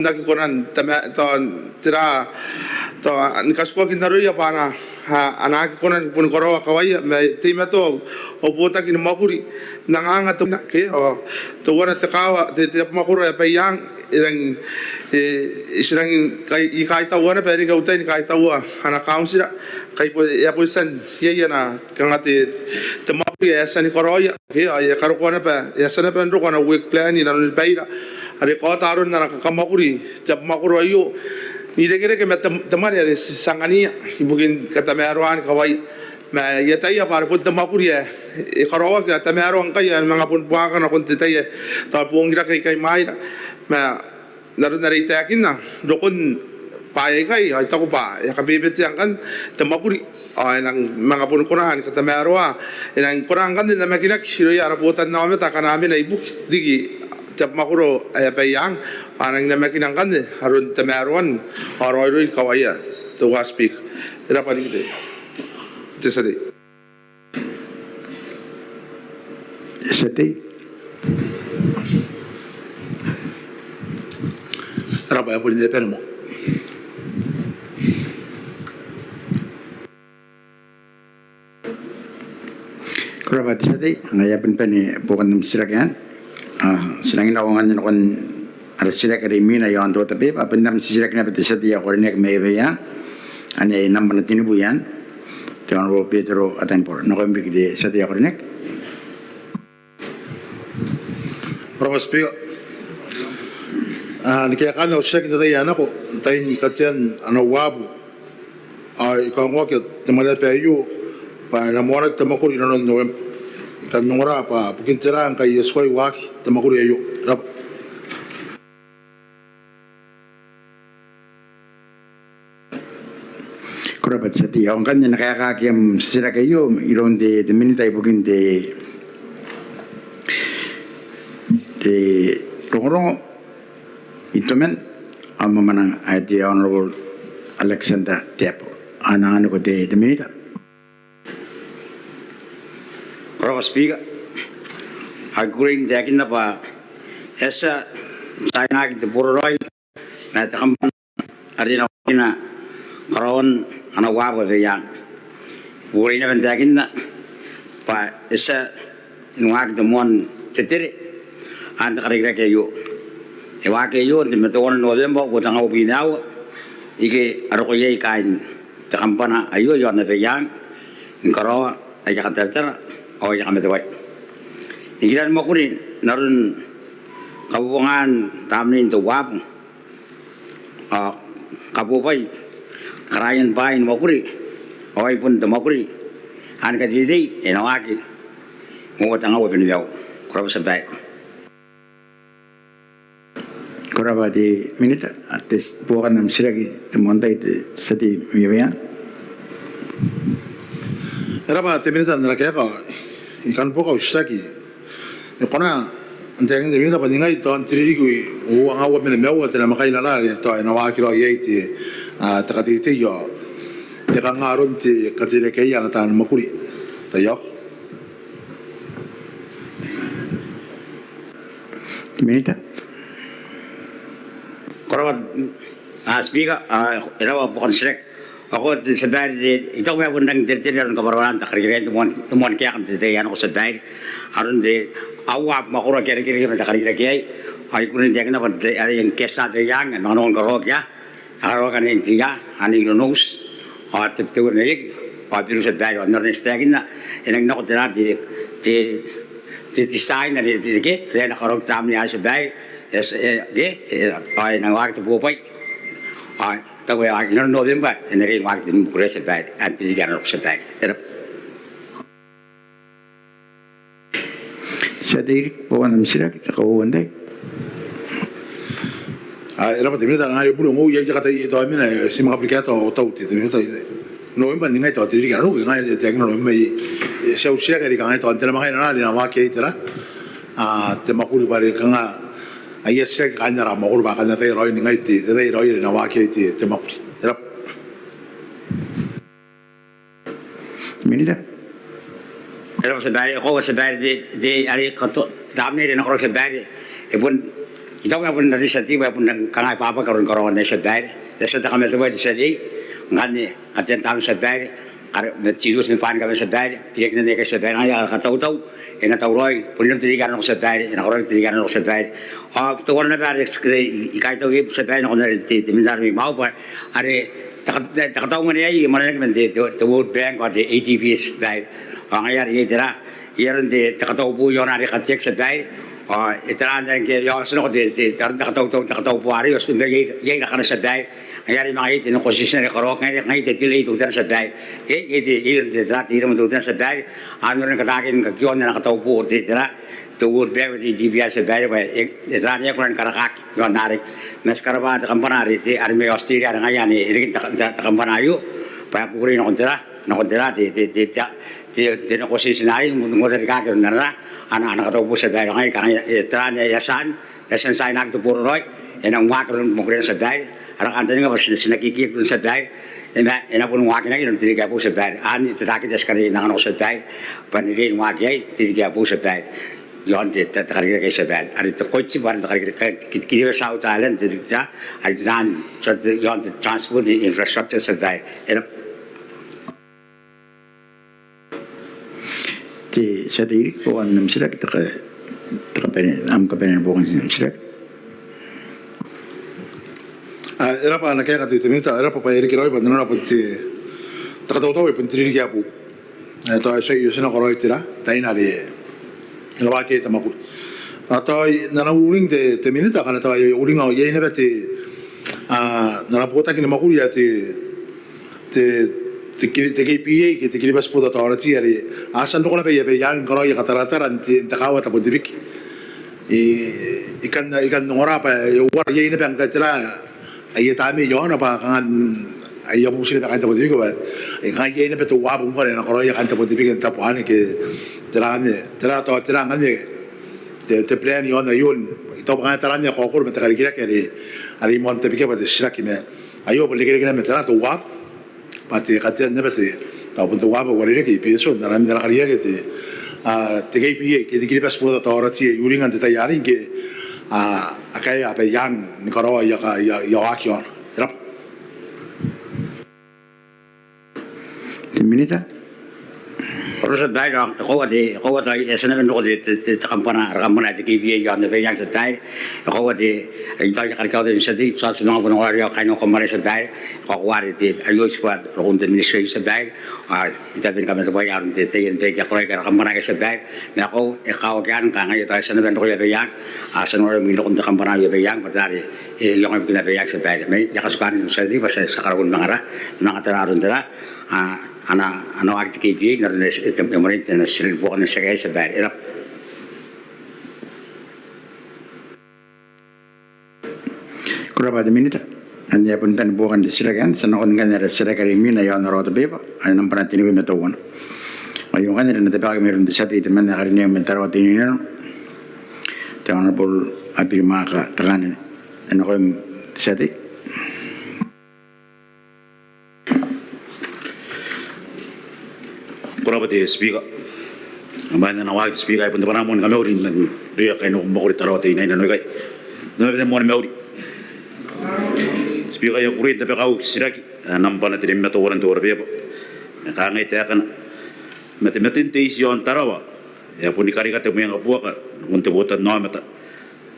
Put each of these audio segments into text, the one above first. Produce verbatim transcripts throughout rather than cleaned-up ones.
n aki kona n tama-, tao n tera, tao ni katukaki n aroia bwa a na, a, a na aki kona ni boni karaoa kawaia, ma e teimatoa au botaki ni mwakuri n anganga teuana, ke, ao teuana te kaawa, te, te abamwakoro ae Abaiang, e rangi, e, e ti rangi kai, I kaitaua naba, e reke au tai ni kaitaua ana kauntira, kai bon, e a bon tia n iai ana kanga te, te mwakuri ae e a tia ni karaoia. Ke, ao e a karokoa naba, e a tia naba n roko ana work plan i nanoni baira are e kaota aron ana kakamwakuri te abamwakoro aio n irekereke ma te, te mwane are ti, ti angania ibukin katamaroaan kawaia. Ma I ataia bwa are bon te mwakuri ae e karaoaki, a tamaroa ngkai, a manga bon buakaka nakon te tai ae tao bongirake ikai mwaira. Ma n aron are I taekinna, rokon bwaai aikai, ao I taku bwa e a kabebetea ngkanne te mwakuri, ao e nang manga boni kona ni katamaroa, e nang kona ngkanne n namakinaki irouia ara botannaomata akana a mena ibuki riki te abamwakoro ae Abaiang, bwa a nang namakina ngkanne aron tamaroan ao raoiroin kawaia, te Speaker. E rab'a riki te, te tia tei. Te tia tei. Rab'a, e a bon, e a bon moa. Ko rab'a te tia tei, ngaia e a bon bane buokan am titiraki anne. A, ti rangi n aonga n nakon ara titiraki are imwina iaon te order paper, a bon am titiraki naba te tia tei ae ko rineaki mai Abaiang, ane nambwa tebwi ma nimaua, te Honourable Betero Atanibora. Nakoim riki te tia tei ae ko rineaki. Ko rab'a Speaker. A, ni kaekaan au titiraki n te tai ae nako, n tain katean ana uabu ao I kaongoaki te mwaneaba aio bwa e na moanaki te mwakuri inanon November. I kan ongora bwa bukin tera ngkai e tuai waaki te mwakuri aio. Rab'a. Ko rab'a te tia tei. Ao ngkanne e na kaekaaki am titiraki aio iroun te, te Minita ibukin te, te rongorongo, itoman ao mwamwananga, ae te Honourable Alexander Teabo. Ao I anganiko te, te Minita. Ko rab'a Speaker. Ao I kukurei n taekinna bwa e a tia n tiainaki te boraraoi ma te kambana are e na waakina karaoan ana uabu Abaiang. I kukurei naba n taekinna bwa e tia n waaki te moan tetere n te karikirake aio. E waaki aio n te ma teuana November uoua tenga uabwi ma aua, ike a roko iai kaain te kambana aio iaon Abaiang ni karaoa aia kataratara ao aia kamatebwai. Nikira ni mwakuri n aron kabobongan tamnein te uabu ao kabobwai karaoan bwaai ni mwakuri ao ai bon te mwakuri ae ni kateitei e na waaki uoua tenga uabwi ma aua. Ko rab'a Tia Babaire. Ko rab'a te Minita. Te buokan am titiraki te moan tai, te tia tei mai Abaiang. E rab'a te Minita n ana kaeka. I kan buoka au titiraki. E kona n taekin te Minita bwa ningai tao n te ririki uoua tenga uabwi ma aua te namwakaina are tao e na waaki raoi iai te, a, te kateitei ao e kanga aron te kateirakeaia ana taani mwakuri. Taiaoka. Minita. Ko rab'a, a, Speaker, a, e rab'a buokan titiraki. Ao ko, Tia Babaire, te, I taku bwa e bon rangi n teretere aron kabwarabwaran te karikirake aei n te moan, te moan kaeka n te tai ae nako, Tia Babaire. Aron te, aua mwakoro ake a irekereke ma te karikirake aei. Ao I kukurei n taekinna bwa te, are ngke e tia Abaiang, e manga nako ni karaoaki, a karaoaki ane n te ia, ane i Nonouti, ao Tabiteuea Maiaki, ao Beru, Tia Babaire. Ao n aron ae ti taekinna, e nangi nako tera te, te, te design are, te, ke, are e na karaoaki tamneia, Tia Babaire, e, e, ke, e, ao e na waaki te bobwai. Ao I taku bwa e waaki inanon November, e na riai ni waaki te mwakuri aei, Tia Babaire, n te ririki ae na roko, Tia Babaire. E rab'a. Tia tei, buokan am titiraki, te kauoua n tai. A, e rab'a te Minita, ngaia e bure ngkoa, iai te katai tao e mena, e, ti manga bure kaeta, tao te, te Minita, November ningai tao te ririki ae na roko, ngaia e taekinna November, e, e, ti a uti iai are kangai tao n te namwakaina are e na waaki iai tera, a, te mwakuri bwa are kanga aia titiraki kaain ara mwakoro bwa kanga tai raoi ningai te, te tai raoi are e na waaki iai te, te mwakuri. E rab'a. Minita. E rab'a Tia Babaire, e koaua Tia Babaire, te, te, are kato, tamnei are e na karaoaki Tia Babaire, e bon I taku bwa e bon na tia tei bwa e bon kangai bwa bwa karaoan aei tia babaire. E a tia te kamatebwai te tia tei ngkanne katean taun tia babaire, kare ma tirius ni bwaai ni kabane tia babaire, tirekina n aei tia babaire, ngaia are katautau e na tauraoi bon iroun te ririki ae na nako tia babaire, e na karaoaki n te ririki ae na nako tia babaire. Ao teuana naba are I kaitau iai tia babaire nakon are te minita mai Maau bwa are te kataumwane aei e mwanenaki man te World Bank ao te A D B tia babaire. Ao ngaia are iai tera, iai aron te katauboo iaona are kateaki tia babaire. Ao e tera n ae ngke e a oti nako te aron te katautau, te katauboo arei ao ti tebo iai rakana tia babaire. Ngaia are manga iai te negotiation are karaoaki, ngaia are te delay teutana tia babaire. Iai te, iai te tera, te iremwe teutana tia babaire. Ao n aron kataakin kakion ana katauboo te tera, te World Bank, te A D B tia babaire bwa e tera, e kona ni karakaki iaon arei. Ma ti karabwa te kambana are te, are mai Australia are ngaia anne e reke n te kambana aio bwa e kukurei nakon tera, nakon tera te, te, te, te, te negotiation arei n uota rikaaki aron ana, ana katauboo tia babaire. Ngaia are kangai e tera, e a tia n, e a tia n tiainaki te boraraoi, e nang waaki aron mwakuriana tia babaire. Ara kantaninga bwa ti na, ti na kekeiaki tia babaire, e na, e na boni waakinaki inanon te ririki ae boou tia babaire. Anne te target ae ti kariaia n anganako tia babaire bwa e na riai ni waaki iai n te ririki ae boou tia babaire. Iaon te, te, te karikirake tia babaire are te koiti bwa are te karikirake Kiribati Outer Island, te, te, are te taan, iaon te transport infrastructure tia babaire. E raba. Te tia tei, iai buokan am titiraki, te ka, te kabanea, am kabanea ni buokan am titiraki. A, e raba ana kaeka te, te minita, e raba bwa e riki raoi bwa nanona bwa te, te katautau e bon te ririki ae boou. E, tao e tuai, e tuai n karaoi tera, taina are e na waaki iai te mwakuri. A, tao n ana uring te, te minita, ngkana tao e uring ao iai naba te, a, n ana botaki ni mwakuri ae te, te, te K-, te K B A ke te Kiribati Ports Authority are a tia n roko naba i Abaiang ni karaoi aia kataratara n te, n te kaawa Tabon te Bike. I, i kan, i kan ongora bwa e uara iai naba ngkai tera aia tamnei iaona bwa kanga aia bubuti naba kaain Tabon te Bike bwa e kanga iai naba te uabu ngkoa are e na karaoia kaain Tabon te Bike n tabo anne ke tera anne, tera tao tera anne te, te plan iaon aio. I taku bwa kanga tera anne e kaokoro ma te karikirake are, are i moan tabekia bwa te titiraki ma aio bon irekereke naba ma tera te uabu bwa te katean naba te, tao bon te uabu ae uarereke i Betio n aron ana kariaia te, a, te K B A ke te Kiribati Ports Authority ae uringnga n te tai arei ngke a, a kaea Abaiang ni karaoa aia, aia, aia waaki iaona. E raba. Te minita. Ko rabwa tia babaire, ao e koaua te, e koaua tao e a tia naba n roko te, te, te, te kambana, ara kambana ae te K B A iaon Abaiang tia babaire. E koaua te, I taku I a karika te tia tei, tao ti manga bon ongoraea kaain au kambana tia babaire. E koaua are te, aio itiua rokon te ministry tia babaire. Ao I tabe ni kamatebwaia aron te, te, te, te, te koraki ara kambana tia babaire. Ma e koaua, e kakawaki anne ngkai ngaia tao e a tia naba n roko i Abaiang. A tia n roko i rokon te kambana i Abaiang bwa tao are e iangoia bukin Abaiang tia babaire. Ma I a katikua n tia tei bwa ti a, ti a karako ni manga, manga tara aron tera, a, ana, ana waaki te K B A n aron ae e, e, e mwaneia te, ana titiraki, buokan ana titiraki aei tia babaire. E raba. Ko rabwa te minita. Anne bon taan buokan te titiraki anne. Ti a nakon ngkanne ara titiraki are imwina iaon ara order paper are nambana tenibwi ma teuana. Ao ngkanne are e na tabekaki mairoun te tia tei temanna ae karineaki mai Tarawa Teinainano, te Honourable Abirimaaka Tekanene. E nakoim te tia tei. Ko rabwa te Speaker. Imwain ae N na waaki te Speaker, e bon te bwanaa moa ni kamauri man irouia kaain au mwakoro i Tarawa Teinainano ikai. N na bane moa ni mauri. Speaker, I a kukurei n tabeka au titiraki ae nambana tenibwi ma teuana n te order paper. E kangai taekana: Matematen te iti iaon Tarawa e a boni karika te mwengabuaka nakon te botannaomata.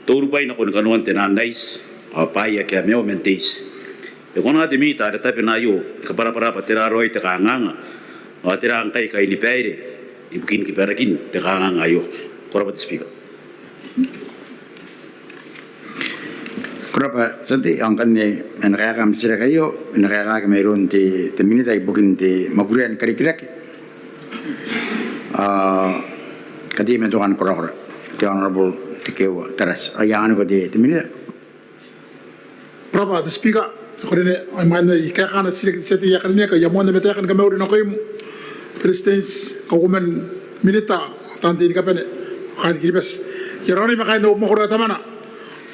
Te urubwai nakoni kanoan te naan aiti ao bwaai ake a maiu man te iti. E kona te minita are tabena aio ni kabwarabwara bwa tera raoi te kanganga ao tera ngkai kainibaire ibukin kibarakin te kanganga aio? Ko rabwa te Speaker. Ko rabwa tia tei. Ao ngkanne ana kaeka am titiraki aio e na kaekaki mairoun te, te minita ibukin te mwakuri ni karikirake ao kateimatoan korakora, te Honourable Tekeeua Tarati. Ao I anganiko te, te minita. Ko rabwa te Speaker. Ko rine, imwain ae I kaeka ana titiraki te tia tei ae karineaki, I a moanna ma taeka ni kamauri nakoim, Beretitenti, Kauoman, minita, taan tei ni kabane, kaain Kiribati. I a raonai ma kaain au mwakoro ae Tamana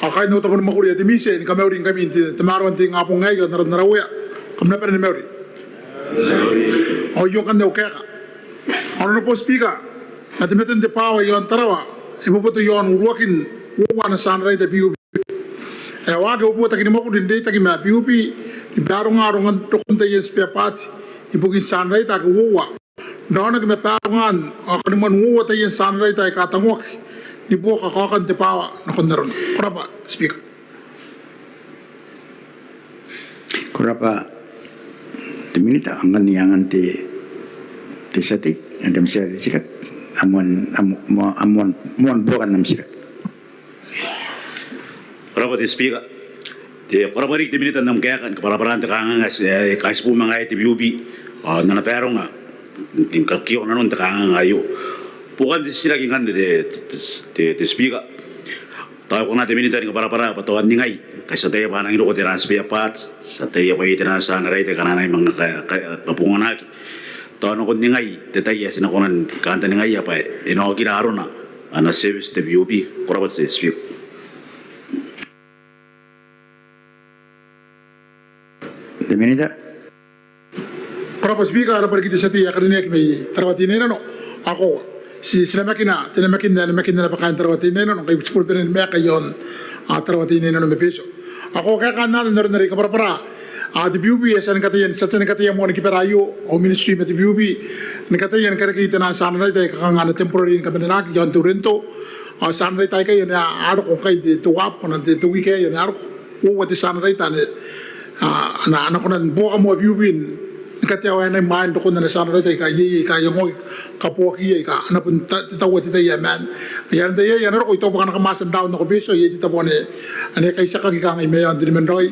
ao kaain au tabo ni mwakuri ae te MISE ni kamauri ngkami n te, tamaroan te ingabong aei ao n aron ara Uea. Kam na bane ni mauri. Ao aio ngkanne au kaeka. Honourable Speaker, matematen te bwaawa iaon Tarawa e boboto iaon uruakin uoua ana tianaraita PUB. E waaki au botaki ni mwakuri n reitaki ma PUB ni baronga rongorongon taian spare part ibukin tianaraita ake uoua. N aron ake ma barongan ao kanimwan uoua taian tianaraita aika tangoaki ni buoka kaokan te bwaawa nakon arona. Ko rabwa Speaker. Ko rabwa te Minita. Angan, angan te, te tia tei, angan te titiraki. Am moan, am moan, am moan buokan am titiraki. Ko rabwa te Speaker. Te, ko rabwa riki te Minita n am kaeka ni kabwarabwaraan te kanganga ae e kaitibo ma ngaia te PUB ao n ana baronga ni kakioko nanon te kanganga aio. Buokan te titiraki ngkanne te, te, te, te Speaker. Tao e kona te Minita ni kabwarabwara bwa tao n ningai ngkai ti ataia bwa a nangi roko taian spare part, ti ataia bwa iai taian tianaraita aika a na nangi manga ka, ka, kabonganaki. Tao nakon ningai te tai ae ti na kona ni kantaningaia bwa e na okira arona ana service te PUB? Ko rabwa te Speaker. Te Minita. Ko rabwa Speaker, e rabwa riki te tia tei ae karineaki mai Tarawa Teinainano. Ao ti, ti namakina te namakin ae namakina naba kaain Tarawa Teinainano ngkai ti bon bane ni maeka iaon Tarawa Teinainano ma Betio. Ao kaekaan anne n aron are I kabwarabwara, te PUB e a tia ni kataia, ti a tia ni kataia moa ni kibara aio, au Ministry ma te PUB ni kataia ni karekei taian tianaraita aika kanga a na temporary ni kamanenaki iaon te urinto. Ao tianaraita aikai a na a roko ngkai n te, te uabu, kanga n te, te wiki aei a na a roko uoua te tianaraita ane a na, a na kona ni buoka moa PUB ni kateawaean imwain rokon ana tianaraita aika iai, aika iangoaki kaboakiia aika a na bon ta, te taua te tai ae maan. Ai aron te tai aei a na roko, I taku bwa ngkana kam a tia n raun nako Betio iai te tabo ane, ane kaitiakaki kanga i maeaon te nimanraoi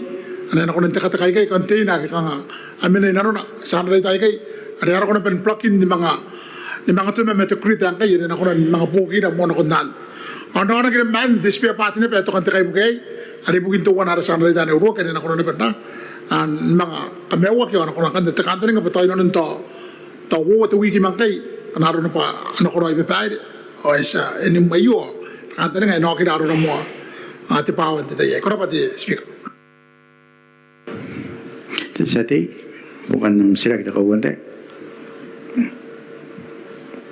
ane a na kona n tekateka ikai, container ake kanga a mena i nanona tianaraita aikai are a roko naba ni plug in ni manga, ni manga toma ma te grid ae ngkai ane a na kona ni manga buokira moa nakon anne. Ao n aron ake maan te spare part naba ae tokan te kaibuke aei are ibukin teuana ara tianaraita ane uruaki ane a na kona naba n na, a, manga kamaiuaki ao a na kona ngkanne te kantaninga bwa tao i nanon tao, tao uoua te wiki ma ngkai a na arona bwa a na karaoi babaire ao e tia, e nim aio ao te kantaninga e na okira arona moa, a, te bwaawa n te tai aei. Ko rabwa te Speaker. Te tia tei, buokan am titiraki te kauoua n tai.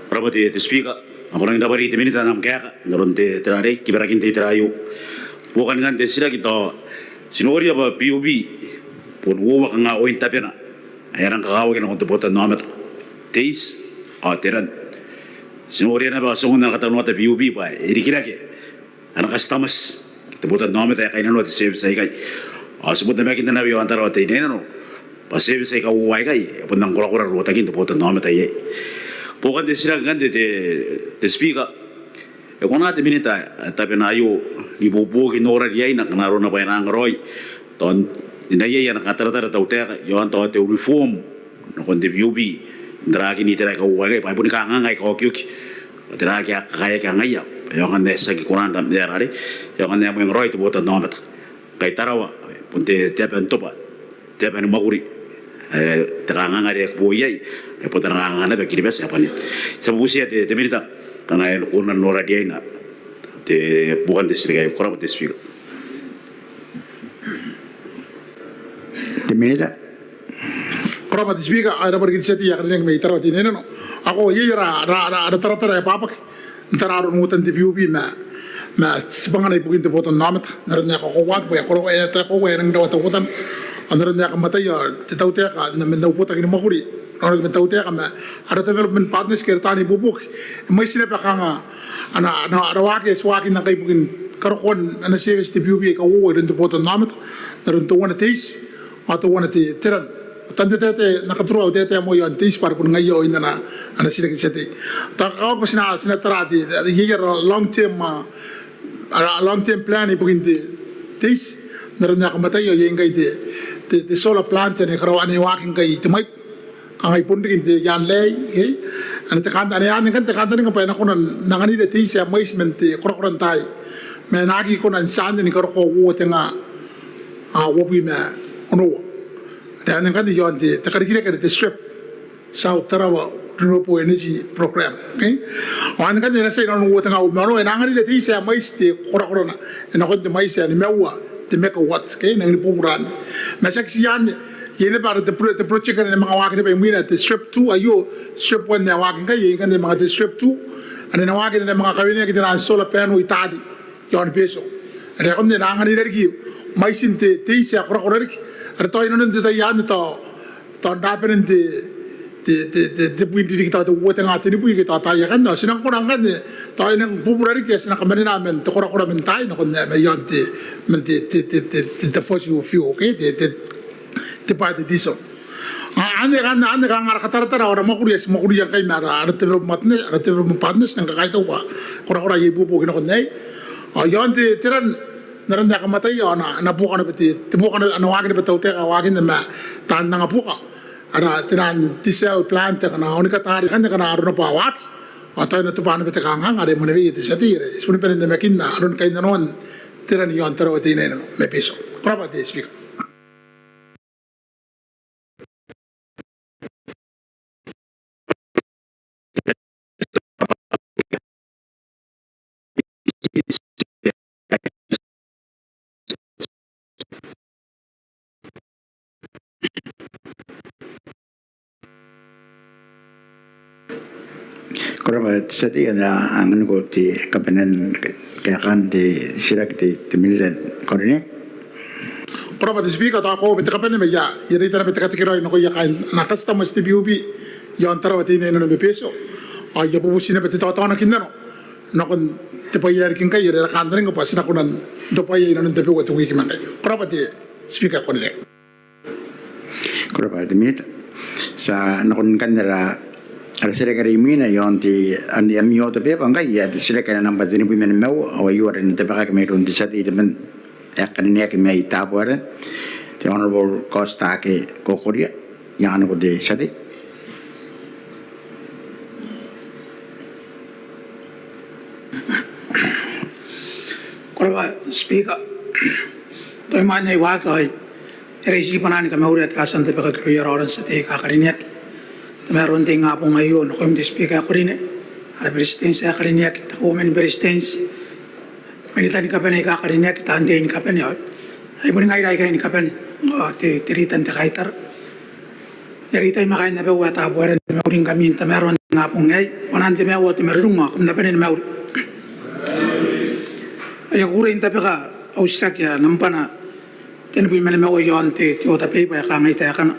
Ko rabwa te, te Speaker, ao ko rangi n rabwa riki te Minita n am kaeka n aron te, te rarei, kibarakin te itera aio. Buokan ngkanne te titiraki tao ti noria bwa PUB bon uoua kanga oin tabena ae a rang kakawaki nakon te botannaomata, te iti ao te ran. Ti noria naba ao ti ongo n ana katanoata PUB bwa e rikirake ana customers, te botannaomata ae kainnanoa te service aikai. Ao ti bon namakinna naba iaon Tarawa Teinainano bwa service aika uoua aikai e bon rang korakora rotakin te botannaomata iai. Buokan te titiraki ngkanne te, te, te Speaker, e kona te Minita ae tabena aio n ibuobuoki n nora riaina ngkana arona bwa e na angaraoi tao n, n aia, aia ana kataratara te tautaeka iaon tao te reform nakon te PUB n tarakin itera aika uoua aikai bwa e boni kanganga aika okioki. Bwa tera ake a kakaeaki ngaia, e aonga n ae ti aki kona n ram, e a rarei, e aonga n ae e mwenga raoi te botannaomata. Ngkai Tarawa bon te, te aba n toba, te aba ni mwakuri, e, te kanganga are e aki bo iai, e bon te kanganga naba Kiribati ae bwanin. Ti a bubutia te, te Minita ngkana e kona n nora riaina te, buokan te titiraki aio. Ko rabwa te Speaker. Te Minita. Ko rabwa te Speaker, ao e rabwa riki te tia tei ae karineaki mai Tarawa Teinainano. Ao iai ara, ara, ara, ara taratara ae bwabwaka n tararuan uotan te PUB ma, ma tibwangana ibukin te botannaomata n aron ae kakoauaki bwa e a koro, e a tae koaua ae e rangi n rawata uotana. Ao n aron ae kam ataia ao te tautaeka man, man au botaki ni mwakuri, n aron ae man tautaeka ma ara development partners ke ara taan ibuobuoki, e mwaiti naba kanga ana, ana, ara waaki ae ti waakinna ngkai ibukin karokoan ana service te PUB aika uoua iroun te botannaomata, n aron teuana te iti ao teuana te, te ran. Tao n te, te, te, N na katurua au taetae moa iaon te iti bwa are bon ngaia oin ana, ana titiraki te tia tei. Tao kakawaki bwa ti na, ti na tara te, te, iai ara long term, a, ara long term plan ibukin te, te iti, n aron ae kam ataia ao iai ngkai te, te, te solar plant ane karaoaki, ane waaki ngkai i Temwaiku. Kangai bon riki n te, i aan Lae, ke? Ane te kanta, ane anne ngkanne te kantaninga bwa e na kona n anganira te iti ae mwaiti man te korakoran taai ma e na aki kona n tia anne ni karokoa uoua te nga, a, uabwi ma onoua. Are anne ngkanne iaon te, te karikirake are te STREP, South Tarawa Renewable Energy Program, ke? Ao anne ngkanne e na tia inanon uoua te nga uabwi ma onoua, e na anganira te iti ae mwaiti te korakorana, e nakon te mwaiti ae nimaua te megawatt, ke? E nangi ni bubura anne. Ma tiaki ti anne, iai naba are te pro-, te project are e na manga waaki naba imwina, te STREP two, aio, STREP one ae waaki ngkai, iai ngkanne manga te STREP two ane e na waaki, ane e na manga kaweneaki taian solar panel i taari iaon Betio. Are akanne e na anganira riki mwaitin te, te iti ae korakora riki. Are tao inanon te tai anne tao, tao n rabanen te, te, te, te, te bwin ririki tao te uoua te nga tenibwi ke tao taai akanne. Ao ti nang kona ngkanne, tao e nang bubura riki ae ti na kamanena man te korakora man taai, nakon ae mai aon te, man te, te, te, te, te, te fossil fuel, okay? Te, te, te bwai te diesel. Aa, anne, anne, anne kanga ara kataratara ao ara mwakuri ae ti mwakuria ngkai ma ara, ara development partner, ara development partners, nang kakaitau bwa korakora ae ibuobuoki nakon aei. Ao iaon te, te ran, n aron ae kam ataia, ao a na, a na buoka naba te, te buoka naba, a na waaki naba te tautaeka ae waakinna ma taan anga buoka. Ara te ran desal plant akana onika taari akanne akana arona bwa waaki. Ao tao e na tobwa naba te kanganga are e mwaneweia te tia tei are ti boni bane n namakinna aron kainnanoan te ran iaon Tarawa Teinainano ma Betio. Ko rabwa te Speaker. Ko rabwa te tia tei, ao I anganiko te kabanean kaekaan te titiraki te, te Minita ae karineaki. Ko rabwa te Speaker, tao ko rabwa te kabanea ma I a, I a reita naba te katekeraoi nakoia kaain ana customer te PUB iaon Tarawa Teinainano ma Betio. Ao I a bubuti naba te taotaonakinnano nakon te bwai ae riki ngkai are ara kantaninga bwa ti na kona n tobwaia inanon tabeua te wiki ma ngkai. Ko rabwa te Speaker ae karineaki. Ko rabwa te Minita. Ti a nakon ngkanne ara, ara titiraki are imwina iaon te, am, ami order paper ngkai, ae te titiraki ae nambwa tenibwi ma nimaua, ao aio are e na tabekaki mairoun te tia tei temanna ae karineaki mai Tabuaeran, the Honourable Kaotiake Kokoria. I anganiko te tia tei. Ko rabwa Speaker. Tao imwain ae I waaki ao I a reitia bwanaan ni kamauri ake a tia n tabekaki irouia raora n tia tei aika karineaki n tamaroan te ingabong aio, nakoim te Speaker ae karineaki, ara Beretitenti ae karineaki, te Kauoman ni Beretitenti, Minita ni kabane aika karineaki, taan tei ni kabane, ao ai boni ngaira aikai ni kabane, ao te, te rita n te kaitara. I a reitai ma kaain abau ae Tabuaeran ni mauri ngkami n tamaroan te ingabong aei, bwanaan te maiu ao te marurung ao kam na bane ni mauri. Ao I a kukurei n tabeka au titiraki ae nambwana tenibwi ma nimaua iaon te, te order paper ae kangai taekana.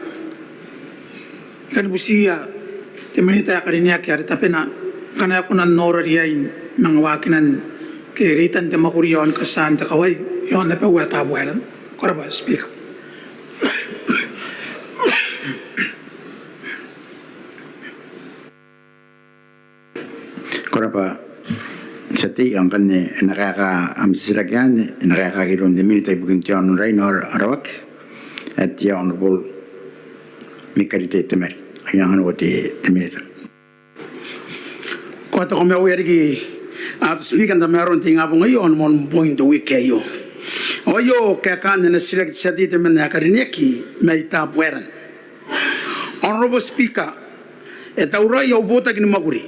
I kan butiia te Minita ae karineaki are tabena ngkana e kona n nora riain manga waakinan ke reitan te mwakuri iaon katiaan te kawai iaon abau ae Tabuaeran. Ko rabwa Speaker. Ko rabwa tia tei, ao ngkanne e na kaeka am titiraki anne, e na kaekaki iroun te Minita ibukin te aono n Raina ao Rawaki, ae te Honourable Mikarite Temari. I anganiko te, te Minita. Ko a tia ni kamauia riki, a, te Speaker, n tamaroan te ingabong aio ao ni moan bongin te wiki aio. Ao aio kaekaan ana titiraki te tia tei temanna ae karineaki mai Tabuaeran. Honourable Speaker, e tauraoi au botaki ni mwakuri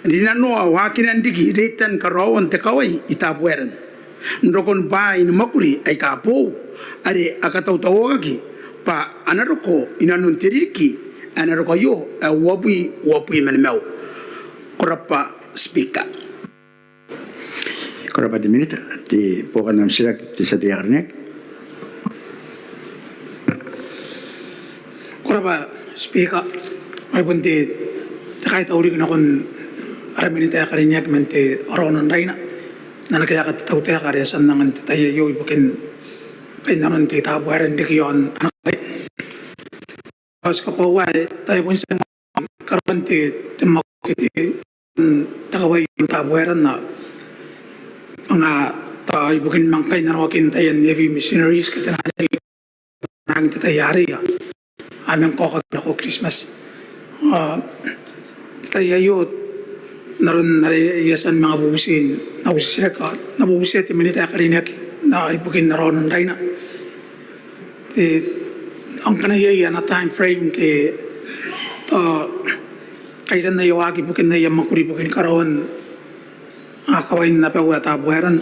n rinanoa waakinan riki reitan karaoan te kawai i Tabuaeran n rokon bwaai ni mwakuri aika boou are a katautauaki bwa a na roko inanon te ririki ae na roko aio ae uabwi uabwi ma nimaua. Ko rabwa Speaker. Ko rabwa te Minita, te buokan am titiraki te tia tei ae karineaki. Ko rabwa Speaker, ai bon te, te kaitau riki nakon ara Minita ae karineaki man te aono n Raina n ana kaeka te tautaeka are e a tia n anga n te tai aio ibukin kainnanon te Tabuaeran riki iaon ana kawai. Ao ti kakoaua ae tao e bon tia karaoan te, te mwakuri ke te, mm, te kawai iaon Tabuaeran ao manga tao ibukin manga kainnanoakin taian heavy machineries ke taian heavy, n te tai arei a manga kaokaki nako Christmas. Ao n te tai aio n aron are I a tia ni manga bubuti n au titiraki ao N na bubutia te Minita ae karineaki ibukin ara aono n Raina. Te, ao ngkana iai ana time frame ke tao kairan aia waaki ibukin aia mwakuri ibukin karaoan, a, kawain abau ae Tabuaeran.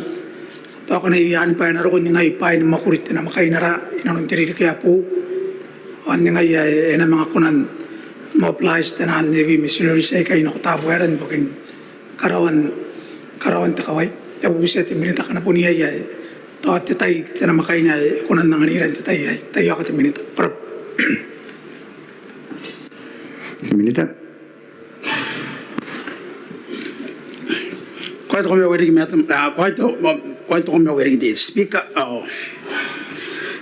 Tao ngkana iai anne bwa e na roko n ningai bwaai ni mwakuri te namwakaina ra inanon te ririki ae boou. Ao n ningai ae e na manga kona n mobilize taian heavy machineries aikai nako Tabuaeran ibukin karaoan, karaoan te kawai. I a bubutia te Minita ngkana bon iai ae tao te tai te namwakaina ae e kona n anganira n te tai aei. Tai ao ko te Minita. Ko rabwa. Minita. Ko a toka mai uarereke, Madam, ah, ko a to-, ko a toka mai uarereke te Speaker. Ao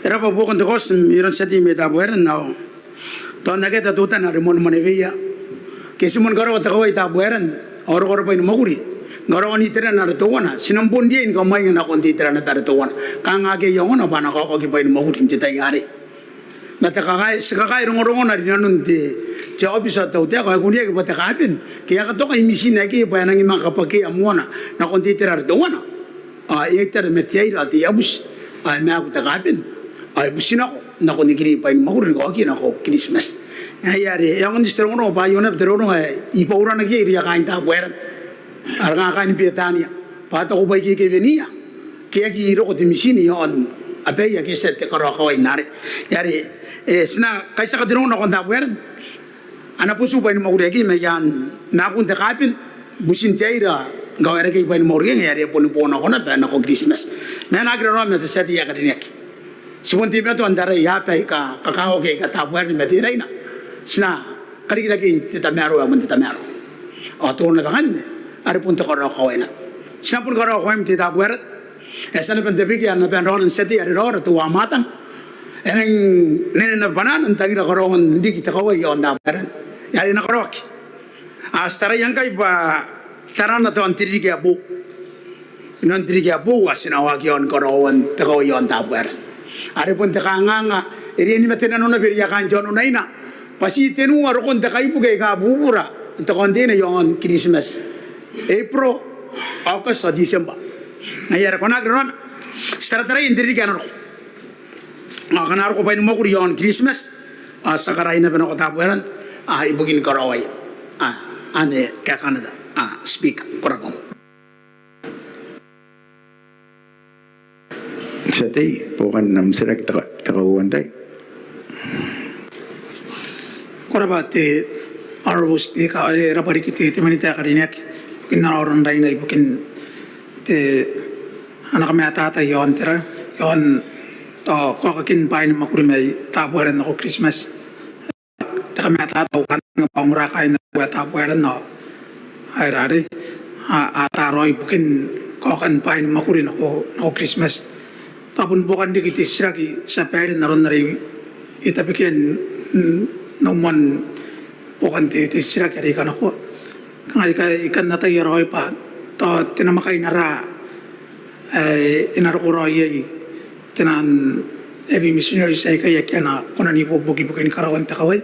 e rabwa buokan te kaoti mairoun te tia tei mai Tabuaeran. Ao tao n akea te teutana are moan mwaneweia ke ti moan karaoa te kawai i Tabuaeran ao roko ara bwai ni mwakuri ni karaoan iterana are teuana. Ti na bon riai ni kamwainga nakon te itera naba are teuana, kanga akea iangoana bwa a na kaokaki bwai ni mwakuri n te tai arei. Ma te kakae, ti kakae rongorongona rinanon te, te aobiti ao te tautaeka ao e kuneaki bwa te kaben ke e a katoka mitin aikai bwa e nangi manga kabwakea moana nakon te itera are teuana. Ao e a itara ma te aira ao te iabuti, ao e maaku te kaben ao e buti nako, nako n nikira bwai ni mwakuri ni kaoki nako Kiritimati. Ngaia are e aonga n ti te rongorongo bwa aio naba te rongorongo ae I bouranaki iai irouia kaain Tabuaeran, ara kaain Betania, bwa a taku bwa e kewekewe n ia ke e aki roko te mitin iaon abaia ake e tia te karaokawai n arei. Ngaia are, e, ti na kaitiaka te rongorongo nakon Tabuaeran, a na buti bwai ni mwakuri aikai mai aan maakun te kaben, butin te aira, ngkana e reke bwai ni mwakuri aikai, ngaia are e boni bo nako naba nako Kiritimati. Ma e na aki raraoma te tia tei ae karineaki, ti bon teimatoa n tarai aaba aika kakawaki aika Tabuaeran ma Teraina. Ti na karikirakea n te tamaroa ae bon te tamaroa. Ao teuana naba ngkanne are bon te karaokawai naba. Ti na boni karaoa kawaim te Tabuaeran. E a tia naba n tabekia naba raora n tia tei are raora teuae Mwatang. E nang nene naba bwanaana n tangira karaoan riki te kawai iaon Tabuaeran. Ngaia are e na karaoaki. A ti taraia ngkai bwa tarana tao n te ririki ae boou. Inanon te ririki ae boou ao ti na waaki iaon karaoan te kawai iaon Tabuaeran. Are bon te kanganga, e riai ni mate nano naba irouia kaain te aono n Raina bwa ti tenua rokon te kaibuke aika bubura n te container iaon Kiritimati. April, August ao December. Ngaia are ko na aki raraoma. Ti tarataraia n te ririki ae na roko. Ao ngkana a roko bwai ni mwakuri iaon Kiritimati ao ti a karaoia naba nako Tabuaeran, a, ibukin karaoaia, a, anne kaekaan te, a, Speaker. Ko rabwa. Tia tei, buokan am titiraki te ka-, te kauoua n tai. Ko rabwa te Honourable Speaker, e rabwa riki te, te Minita ae karineaki ibukin ana aro n raina ibukin te, ana kamatata iaon tera, iaon tao kaokakin bwai ni mwakuri mai Tabuaeran nako Kiritimati. Te kamatata au kantaninga bwa a ongora kaain abau ae Tabuaeran ao aera arei a, a taraoi ibukin kaokan bwai ni mwakuri nako, nako Kiritimati. Tao bon buokan riki te titiraki, ti a baire n aron are I tabekia n, n umwan buokan te, te titiraki are I kanakoa. Kanga I ka, I kan ataia raoi bwa tao te namwakaina ra ae e na roko raoi iai tenaan heavy machineries aikai ake a na kona n ibuobuoki ibukin karaoan te kawai.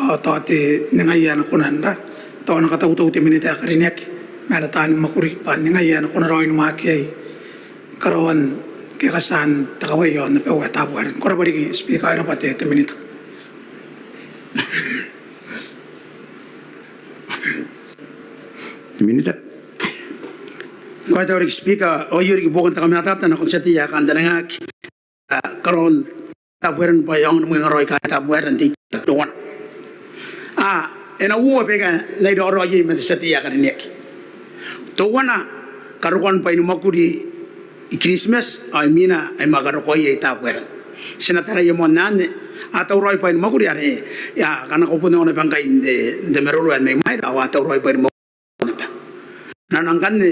Ao tao te ningai ae a na kona n ra, tao a na katautau te Minita ae karineaki ma ana taani mwakuri bwa ningai ae a na kona raoi ni waaki iai karaoan ke katean te kawai iaon abau ae Tabuaeran. Ko rabwa riki Speaker, e rabwa te, te Minita. Minita. Ko a tau riki Speaker, ao aio riki buokan te kamatata nakon te tia tei ae kantaningaaki. A, karaoan Tabuaeran bwa e aonga ni mwengaraoi kaain Tabuaeran n te itera teuana. A, e na uoua baika N na iraorao iai ma te tia tei ae karineaki. Teuana, karokoan bwai ni mwakuri i Kiritimati ao imwina ae manga karokoa iai i Tabuaeran. Ti na taraia moa n anne, a tauraoi bwai ni mwakuri are a kanakoa bon aona naba ngkai n te, n te maroro ae mai mwaira, ao a tauraoi bwai ni mwakuri naba. Nanona ngkanne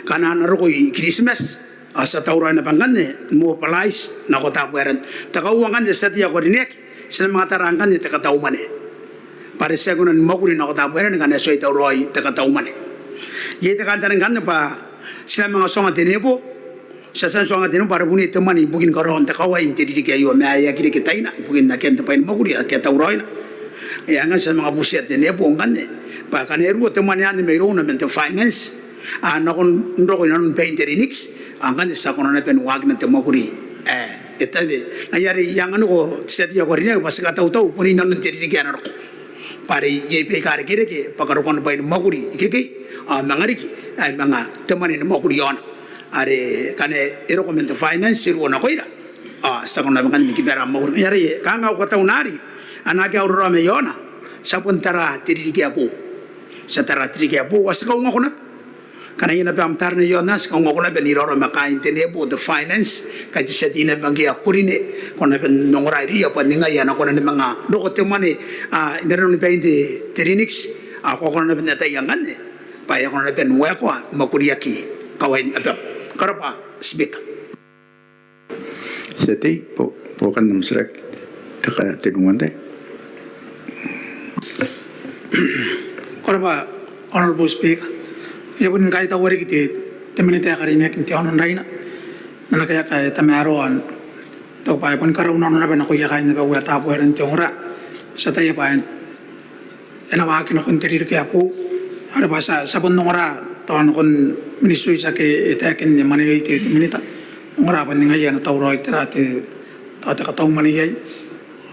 ngkana a na roko i Kiritimati ao ti a tauraoi naba ngkanne ni mobilize nako Tabuaeran. Te kauoua ngkanne te tia tei ae karineaki, ti na manga tara ngkanne te katau mwane bwa are ti aki kona ni mwakuri nako Tabuaeran ngkana e tuai tauraoi te katau mwane. Iai te kantaninga ngkanne bwa ti na manga tuanga te nebo, ti a tia n tuanga te nebo bwa are bon iai te mwane ibukin karaoan te kawai n te ririki aio ma e aki reke taina ibukin akean te bwai ni mwakuri ake a tauraoina. E ngaia ngkanne ti a manga butia te nebo ngkanne bwa ngkana e ruo te mwane anne mairouna man te finance, a nakon n roko inanon bain te Linnix, ao ngkanne ti a kona naba ni waakina te mwakuri ae e tabe. Ngaia are I anganiko te tia tei ae karineaki bwa ti katautau bon inanon te ririki ae na roko bwa are iai baika irekereke bwa karokoan bwai ni mwakuri ikekei ao manga riki ae manga te mwane ni mwakuri iaona. Are ngkana e roko man te finance e ruo nakoira ao ti a kona naba ngkanne ni kiibara mwakuri. Ngaia are kanga au kataunari a na aki au raraoma iaona, ti a bon tara te ririki ae boou. Ti a tara te ririki ae boou ao ti kaungako naba Kanga iai naba am taratara iaon aei, ti kaunga ko na bon iraorao ma kaain te NEPO, te finance, ngkai te tia tei naba ngke a kuri ne, ko na bon ongora irouia bwa ningai ae a na kona ni manga roko te mwane, a, inanon bain te, te Linnix, a, ko kona naba n ataia ngkanne bwa e a kona naba ni waekoa mwakuriaki kawain abam. Ko rabwa Speaker. Tia tei, bo-, buokan am titiraki, te ka-, te nuan te. Ko rabwa, Honourable Speaker. I a bon kaitaua riki te, te Minita ae karineaki n te aono n Raina n ana kaeka ae tamaroa, n taku bwa e bon karaunano naba nakoia kaain abau ae Tabuaeran te ongora. Ti ataia bwa e na waaki nakon te ririki ae boou. Are bwa ti a, ti a bon ongora tao nakon ministries ake e taekin mwaneweia te, te Minita. Ongora bwa ningai ae e na tauraoi tera te, tao te katau mwane iai.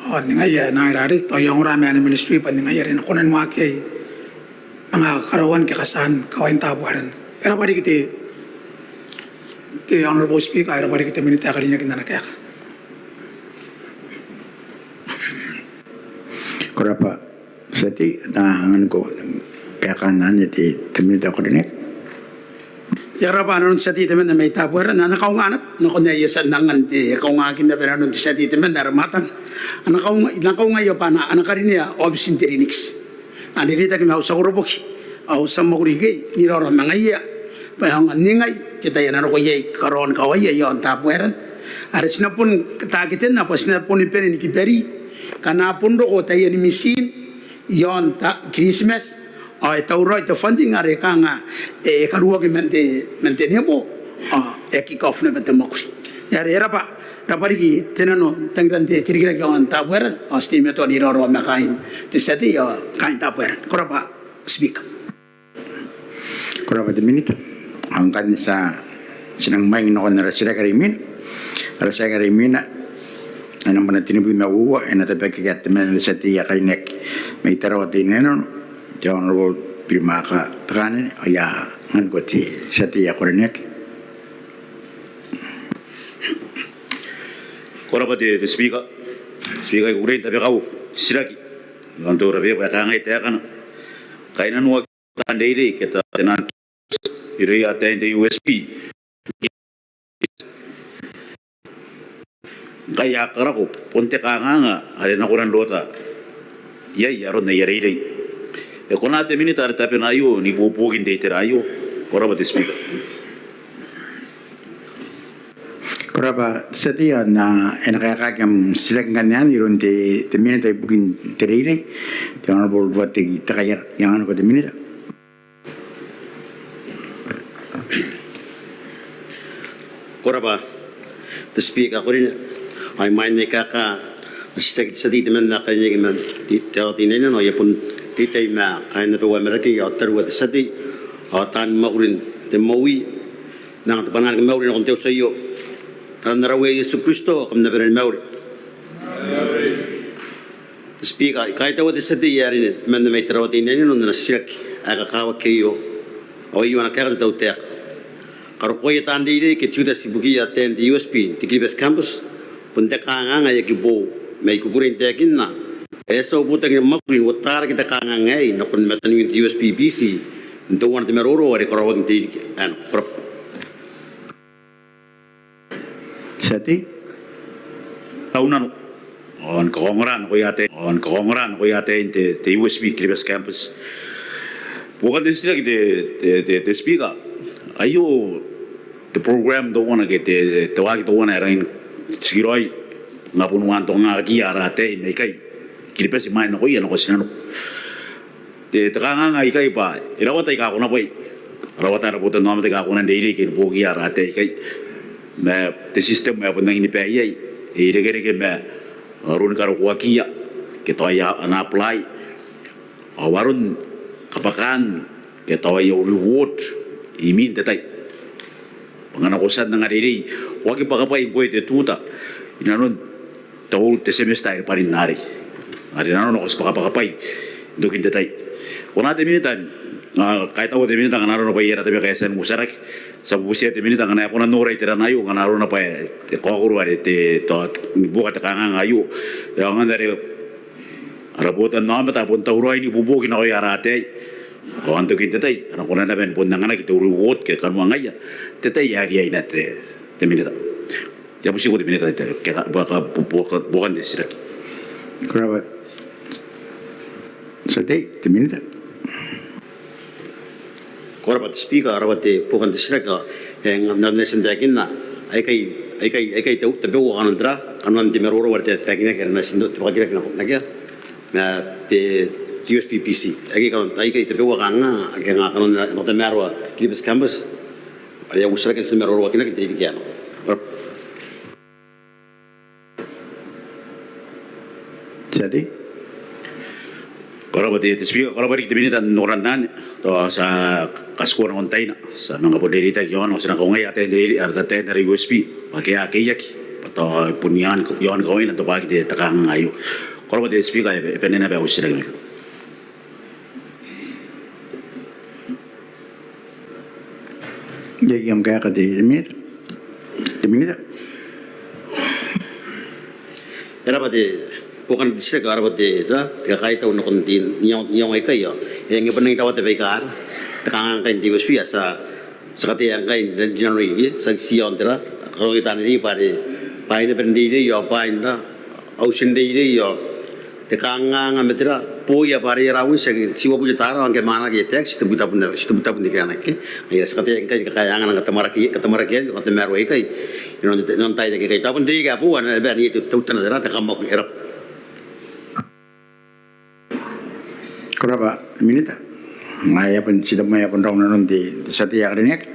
Ao ningai ae e na aera arei, tao e a ongora ma ana ministry bwa ningai are e na kona ni waaki iai manga karaoan ke katean kawain Tabuaeran. E rabwa riki te, te Honourable Speaker, e rabwa riki te Minita ae karineaki n ana kaeka. Ko rabwa. Tia tei, na anganiko kaekaan anne te, te Minita ae karineaki. E a rabwa nanon te tia tei temanna mai Tabuaeran, ana kaunga naba nakon ae I a tia n angan te kaungaakin naba nanon te tia tei temanna are matang. Ana kaunga, ana kaunga aio bwa a na, a na karinea aobitin te Linnix. A na reitaki ma au tia koroboki ao ti a mwakuri ikekei n iraorao ma ngaiia bwa e aonga n ningai te tai ae na roko iai karaoan kawaia iaon Tabuaeran. Are ti na bon taketenna bwa ti na boni bane ni kiberi ngkana a bon roko taiani mitin iaon Kiritimati ao e tauraoi te funding are kanga e karuoaki man te, man te NEPO ao e kick off naba te mwakuri. Are e rabwa, rabwa riki te nano n tangiran te, te rikirake iaon Tabuaeran ao ti teimatoa n iraorao ma kaain te tia tei ao kaain Tabuaeran. Ko rabwa Speaker. Ko rabwa te Minita. Ao ngkanne ti a, ti nang mwaing nakon ara titiraki are imwina. Ara titiraki are imwina ae nambwa tenibwi ma uoua, e na tabekaki iroun temanna te tia tei ae karineaki mai Tarawa Teinainano, te Honourable Birimaka Tekanene, ao I a anganiko te tia tei ae karineaki. Ko rabwa te, te Speaker. Speaker, I kukurei n tabeka au titiraki iaon te order paper ae kangai taekana: Kainnanoaki taan reirei ke taian tenant irouia ataein te USP ngkai a karako, bon te kanganga are e na kona n rota iai aron aia reirei. E kona te Minita are tabena aio n ibuobuoki n te itera aio? Ko rabwa te Speaker. Ko rabwa te tia tei, ao e na kaekaaki am titiraki ngkanne anne iroun te, te Minita ibukin te reirei, te Honourable Ruateki Tekaiara. I anganiko te Minita. Ko rabwa te Speaker ae karineaki. Ao imwain ae I kaekaa au titiraki te tia tei temanna ae karineaki man Tarawa Teinainano, ao I a bon teitei ma kaain abau ae Marakei ao tariu te tia tei ao taan mwakuri n te moan anga te bwanaa ni mauri nakon te auti aio. N aran ara Uea Iesu Kristo, kam na bane ni mauri. Te Speaker, I kaitaua te tia tei ae karineaki temanna mai Tarawa Teinainano n ana titiraki ae kakawaki aio. Ao aio ana kaeka te tautaeka: Karokoaia taan reirei ke tutors ibukiia ataein te USP n te Kiribati Campus bon te kanganga ae aki boo, ma I kukurei n taekinna ae e a tia au botaki ni mwakuri n uotaraki te kanganga aei nakon mataniwin te USP Biti n teuana te maroro are karaoaki n te ririki ae nako. Ko rabwa. Te tia tei. Au nano, ao ni kakaongora nakoia ataei, ao ni kakaongora nakoia ataein te, te USP Kiribati Campus. Buokan te titiraki te, te, te, te Speaker, aio te program teuana ke te, te waaki teuana ae rangi n tikiraoi ngkai bon uaan te kanganga ae aki ara ataei mai ikai Kiribati imwain nakoia nako tinaniku. Te, te kanganga ikai bwa e rawata aika konabwai, e rawata ara botannaomata aika kona n reirei ke ni buokiia ara ataei ikai. Ma te system ae bon rangi ni bae iai e irekereke ma aron karokoakiia ke tao aia ana apply ao aron kabwakaan ke tao aia reward imwin te tai. Bwa ngkana ko tia n angareirei, ko aki bwakabwai ngkoe te tutor inanon te whole te semester ae ribwarin arei. Are nanona ko ti bwakabwai n tokin te tai. Ko na te Minita, ao I kaitaua te Minita ngkana arona bwa iai ara tabeka ae e tia n uotaraki. Ti a bubutia te Minita ngkana e kona n nora iterana aio ngkana arona bwa e kaokoro are te, tao ni buoka te kanganga aio. Ao ngkana are ara botannaomata a bon tauraoi n ibuobuoki nakoia ara ataei Ao n tokin te tai, a na kona naba ni bon anganaki te reward ke kanoangaia te tai ae riaina te, te Minita. Ti a butiko te Minita te, ke ka, buaka, buaka, buakan te titiraki. Ko rabwa. Tia tei, te Minita. Ko rabwa te Speaker, ko rabwa te buokan te titiraki. E, n, n, n, n taekinna, aikai, aikai, aikai tau, tabeua kanoan tera, kanoan te maroro are te, taekinaki are n, n, te bwakakiraki nako, n akea. Ma, te, te U S P B C. Aikai kanoan, aikai tabeua kanga, ake nga kanoan, n, n, tamaroa, Kiribati Campus. Are e a uotia rake n tia maroroakinaki n te ririki ae nako. Ko rabwa. Tia tei. Ko rabwa te, te Speaker, ko rabwa riki te Minita n oran anne. Tao ti a katikua nakon taina. Ti a manga bon reitaki iaona, ti na kaungaia ataein te, are ataein are U S P. Bwa akea, akea aki. Bwa tao bon iaon, iaon kawaina n tobwaki te, te kanganga aio. Ko rabwa te Speaker, e, e bane naba au titiraki. Iai am kaeka te Minita? Te Minita. E rabwa te buokan te titiraki, e rabwa te, te, te kakaitau nakon te, n iango, n iango aikai ao. E, ngke bon nangi rawata baika ara te kanganga ngkai n te U S P, a tia, ti a katea ngkai n January, e, ti a, ti a on tera, karaoan te tanirei bwa are, bwaai naba n reirei ao bwaai n ra, auti n reirei ao te kanganga ma tera, booia bwa are ara unit ake ti uabwi te tara, ao ngke a mwaanaki te tax, ti tebwi tabun, ti tebwi tabun te kiranaki. Ngaia ti katea ngkai ni kakaea angana n katamwaraki, katamwaraki aei, katamaroa aikai. Inanon, inanon tairiki aikai. Tao bon te ririki ae boou, a na bae n iai te, teutana tera, te kamwakuri, e rabwa. Ko rabwa Minita. Ngaia bon ti taku ma e a bon rau nanon te, te tia tei ae karineaki.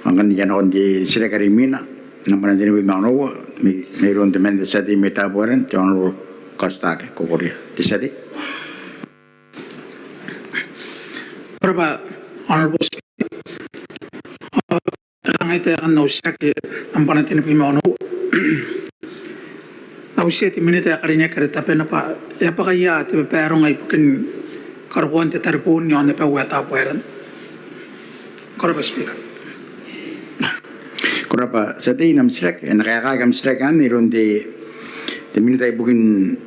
Ao ngkanne ti a nakon te titiraki are imwina. Nambwa tenibwi ma onoua, mai, mairoun temanna te tia tei mai Tabuaeran, te Honourable Kaotitake Kokoria. Te tia tei. Ko rabwa, Honourable Speaker. Ao e kangai taekan au titiraki nambwa tenibwi ma onoua. N na butiia te Minita ae karineaki are tabena bwa e a bwaka ia te babaronga ibukin karokoan te tareboon iaon abau ae Tabuaeran. Ko rabwa Speaker. Ko rabwa tia tei n am titiraki. E na kaekaaki am titiraki anne iroun te, te Minita ibukin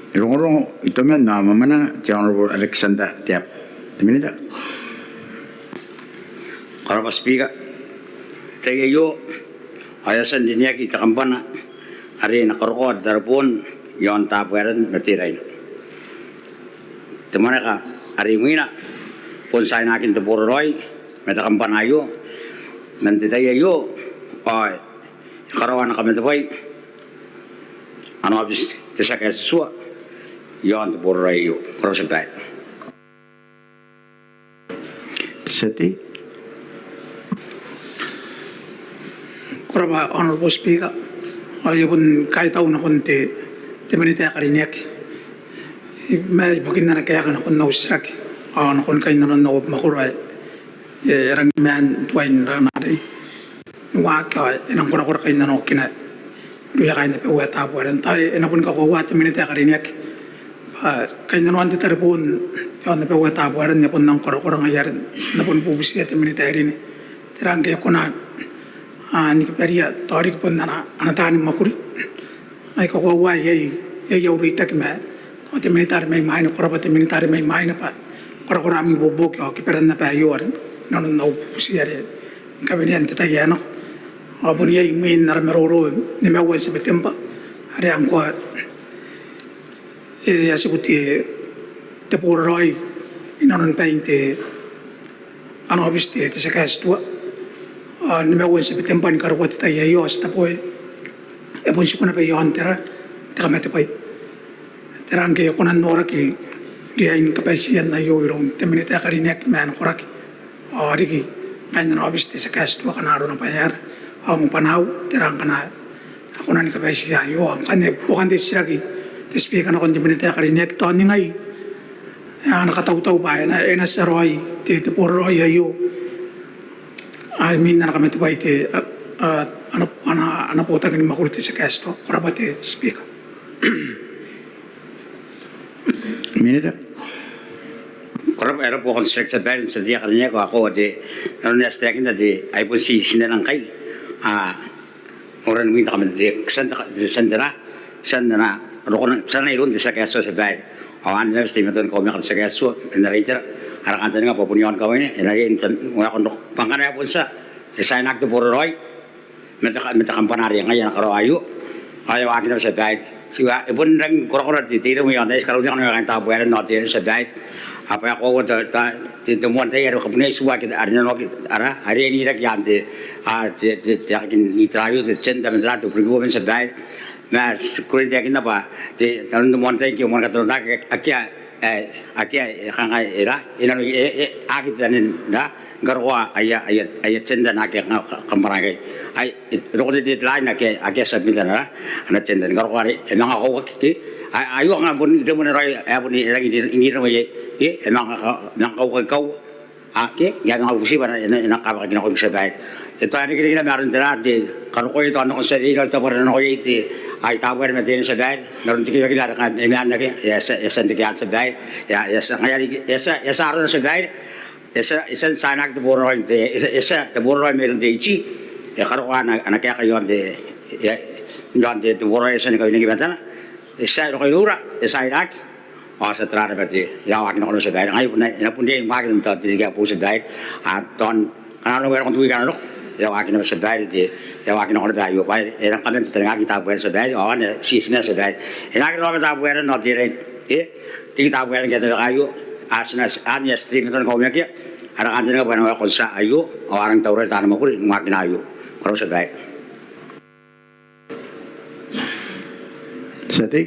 Rongorongo, Itoman ma Mwamwananga, te Honourable Alexander Teabo. Te Minita. Ko rabwa Speaker. Te tai aio ao e a tia n rineaki te kambana are e na karokoa te tareboon iaon Tabuaeran ma Teraina. Te mwaneka are imwina bon tiainakin te boraraoi ma te kambana aio. Man te tai aio ao e karaoa ana kamatebwai ana aobiti te tia kaeti tua iaon te boraraoi aio. Ko rabwa tia babaire. Te tia tei. Ko rabwa Honourable Speaker. Ao I a bon kaitau nakon te, te Minita ae karineaki ma ibukin ana kaeka nakon au titiraki ao nakon kainnanoan au mwakoro ae e rangi ni maan tuai n raana arei. Ni waaki ao e nang korakora kainnanoakina irouia kaain abau ae Tabuaeran. Tao e na boni kakoaua te Minita ae karineaki bwa kainnanoan te tareboon iaon abau ae Tabuaeran e a bon nang korakora. Ngaia are N na boni bubutiia te Minita ae karineaki tera ngke e kona ni kabaria tao riki bon ana, ana taani mwakuri. Ai kakoaua iai, iai au reitaki ma tao te Minita are mai mwaina. Ko rabwa te Minita are mai mwaina bwa korakoran am ibuobuoki ao kiberan naba aio are inanon au bubuti are ni kawenean te tai ae nako. Ao bon iai imwin ara maroro nimaua n September are ngkoa e a tiku te, te boraraoi inanon bain te ana aobiti te, te tia kaeti tua. Ao nimaua n September ni karokoa te tai aio ao ti taboe e bon tiku naba iaon tera, te kamatebwai. Tera ngke e kona n noraki riain kabaitian aio iroun te Minita ae karineaki ma ana koraki ao riki kaain ana aobiti te tia kaeti tua ngkana arona bwa e aera. Ao N na bwanaau tera ngkana a kona ni kabaitia aio. Ao ngkanne buokan te titiraki te Speaker nakon te Minita ae karineaki, tao ningai ana katautau bwa e na, e na tia raoi te, te boraraoi aio imwin ana kamatebwai te, a, a, ana, ana, ana botaki ni mwakuri te tia kaeti tua. Ko rabwa te Speaker. Minita. Ko rabwa, e rabwa buokan te titiraki tia babaire n te tia tei ae karineaki. Ao koaua te, nanona ae ti taekinna te, ai bon ti, ti nena ngkai a, noran imwin te kamatebwai, tian te, tian tera, tian ana rokona, tian ana iroun te tia kaeti tua tia babaire. Ao anne naba te teimatoa ni kaumaka te tia kaetiua, e na reitaki ara kantaninga bwa bon iaon kawaina, e na riai n waekoa n roko. Bwa ngkana e bon tia, e tiainaki te boraraoi ma te kambana are ngaia ana karaoa aio. Ao e waaki naba, tia babaire. Ti a, e bon rangi ni korakora te, te iremwe iaon aei, ti karaurau ngkanne ma kaain Tabuaeran ao te tia babaire. Ao bwa e koaua te, te moan tai are kabune aitiua ake a rinanoaki, ara, are e niraki iaan te, a, te, te, te aki n itera aio, te gender ma tera, te procurement, tia babaire. Ma ti kukurei n taekinna bwa te, nanon te moan tai ngke e moan katauraoaki, akea, e, akea, e, kanga e ra, e nano, e, e, aki tanen ra, ni karokoa aia, aia, aia gender naake a kanga ka, kambana aikai. Ai, e, roko te, te, te line ake, ake a submit ana ra, ana gender ni karokoa are e manga kauaki ke. Ai, aio kanga bon iremwe raoi ae bon e rangi n, n iremwe iai, ke, e manga ka, manga kauaki kaua. Ake, ngke a manga bubuti bwa e na, e na, e na kabwakakinako, tia babaire. E tao e na rikirake naba ma aron tera, te karokoa, e tao nakon tia reirei, tao bwa e na nako iai te, ai Tabuaeran ma te tia babaire, n aron te kiwakila are kanga e maan ake, e a tia, e a tia n reke, tia babaire, e a, e a tia, ngaia are, e a tia, e a tia arona, tia babaire, e a tia, e a tia n tiainaki te boraraoi, te, e a tia, e a tia te boraraoi mairoun te AG, e karokoa ana, ana kaeka iaon te, e, iaon te, te boraraoi, e a tia ni kawenaki i matana, e a tia, e roko iroura, e a tia n tiainaki. Ao ti a tara naba te, e a waaki nako naba, tia babaire. Ngaia bon, e na bon riai ni waaki n te, te ririki ae boou, tia babaire. A, tao ngkana e roko n te wiiki ae na roko, e a waaki naba, tia babaire, te, e a waaki nako naba aio bwa e rang kaman tataningaki Tabuaeran, tia babaire, ao anne ti, ti na, tia babaire. E na aki raraoma Tabuaeran ao te rai, e, riki Tabuaeran ngke e tabeka aio. A, ti na, anne ae ti teimatoa ni kaumaka iai ara kantaninga bwa e na waekoa n tia aio, ao a rang tauraoi taani mwakuri n waakina aio. Ko rabwa, tia babaire. Tia tei.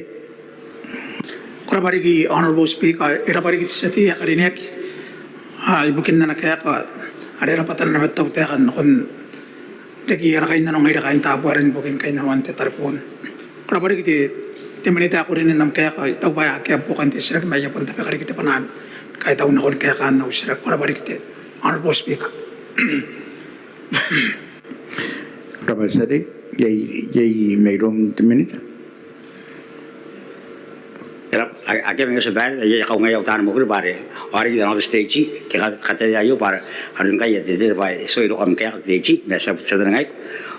Ko rabwa riki Honourable Speaker, e rabwa riki te tia tei ae karineaki, a, ibukin ana kaeka are e rabwatana naba te tautaeka nakon riki ara kainnano ngaira kaain Tabuaeran ibukin kainnanoan te tareboon. Ko rabwa riki te, te minita ae ko rine n am kaeka. I taku bwa akea buokan te titiraki ma I a bon tabeka riki te bwanaa ni kaitau nakon kaekaan au titiraki. Ko rabwa riki te Honourable Speaker. Ko rabwa te tia tei. Iai, iai mairoun te minita? E rabwa, a, akea mairoun, tia babaire. Iai, I a kaungaia au taani mwakuri bwa are, ao riki taian office te AG ke ka, kataia aio bwa are, are ngkai e a tetere bwa e tuai roko am kaeka te AG, ma ti a, ti a taningaiko.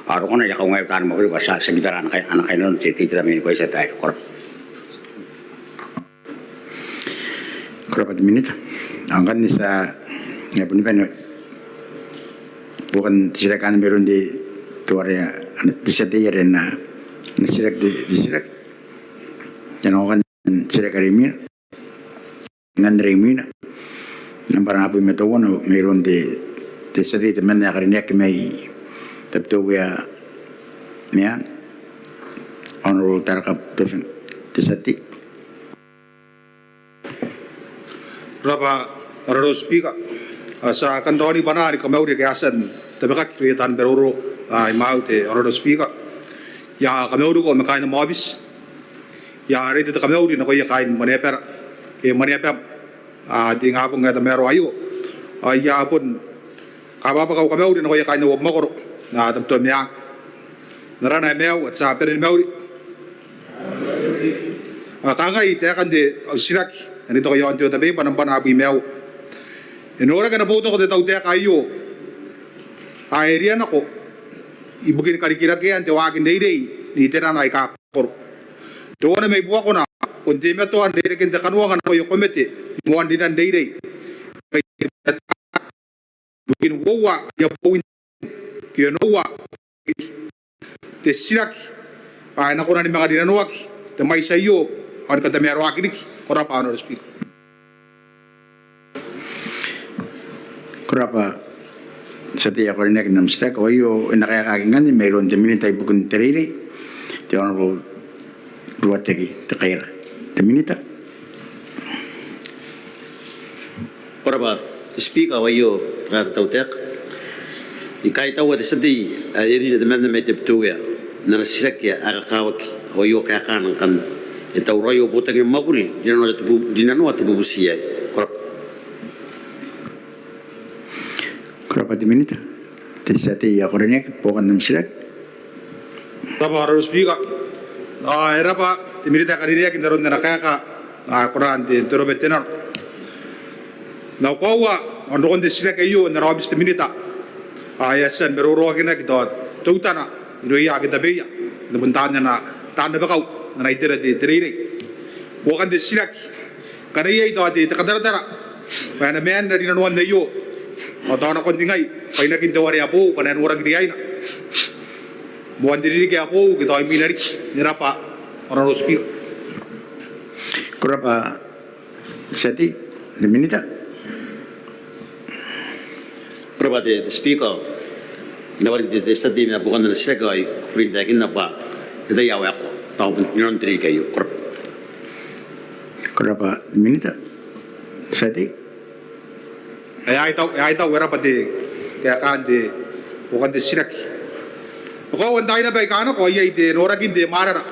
Ao rokona I a kaungaia au taani mwakuri bwa ti a, ti a kibara ana kai, ana kainnano te, te itera mai nikoai, tia babaire. Ko rabwa. Ko rabwa te minita. Ao ngkanne ti a, e a boni bane buokan te titiraki anne mairoun te, teuare, te tia tei are e na, e na titiraki te, te titiraki. E a nako ngkanne te titiraki are imwina. Ngkanne are imwina. Nambwa abwi ma teuana mairoun te, te tia tei temanna ae karineaki mai Tabiteuea Meang. Honourable Taraka Tofeng, te tia tei. Ko rabwa Honourable Speaker. A, ti a kan raoni bwanaa ni kamauri ake a tia n tabekaki irouia taan maroro, a, imwaiu te Honourable Speaker. I a kamauriko ma kaain am aobiti. I a reita te kamauri nakoia kaain mwaneabara, e, mwaneabam, a, te ingabong ae tamaroa aio. Ao I a bon kabwabwaka au kamauri nakoia kaain au abamwakoro, a, Tabiteuea Meang. N arana ae maiu ao ti a bane ni mauri. A, kangai taekan te, au titiraki ae N na toka iaon te order paper nambwa abwi ma aua. E noraki ana boutoka te tautaeka aio ae e rianako ibukin karikirakean te waaki n reirei n iterana aika koro. Teuana mai buakona bon teimatoan rereken te kaniwanga nakoia komete ni moan rinan reirei ibukin uoua aia bowi n te onoua. Te titiraki bwa e na kona ni manga rinanoaki te mwaiti aio ao ni katamaroaki riki. Ko rabwa Honourable Speaker. Ko rabwa te tia tei ae karineaki n am titiraki. Ao aio e na kaekaaki ngkanne mairoun te minita ibukin te reirei, te Honourable Ruateki Tekaera. Te minita. Ko rabwa te Speaker. Ao aio ara tautaeka. I kaitaua te tia tei ae e rine temanna mai Tabiteuea n ana titiraki ae kakawaki. Ao aio kaekana ngkanne. E tauraoi au botaki ni mwakuri rinanoa te bu-, rinanoa te bubuti aei. Ko rabwa. Ko rabwa te minita. Te tia tei ae karineaki, buokan am titiraki. Ko rabwa Honourable Speaker. A, e rabwa te minita ae karineaki n aron ana kaeka, a, korakora n te, te rongorongo te nano. N au koaua ao n rokon te titiraki aio n ana aobiti te minita, a, e a tia ni maroroakinaki tao teutana irouia ake tabeia. N te bon taan ana, taan rabakau n ana itera te, te reirei. Buokan te titiraki Ngkana iai tao te kataratara bwa e na maan rinanoan aio ao tao nakon ningai bwainakin te ware ae boou ngkana e noraki riaina, moan te ririki ae boou ke tao imwina riki. E rab'a Honourable Speaker. Ko rab'a te tia tei. Te Minita. Ko rab'a te Speaker. I na wareka te tia tei ma buokan ana titiraki ao I kukurei n taekinna bwa te tai ae waekoa, tao bon inanon te ririki aio. Ko rab'a. Ko rab'a te Minita. Te tia tei. E a tau, e a tau, e rab'a te kaekaan te buokan te titiraki. Ao n taai naba aika nako ao iai te norakin te mwarara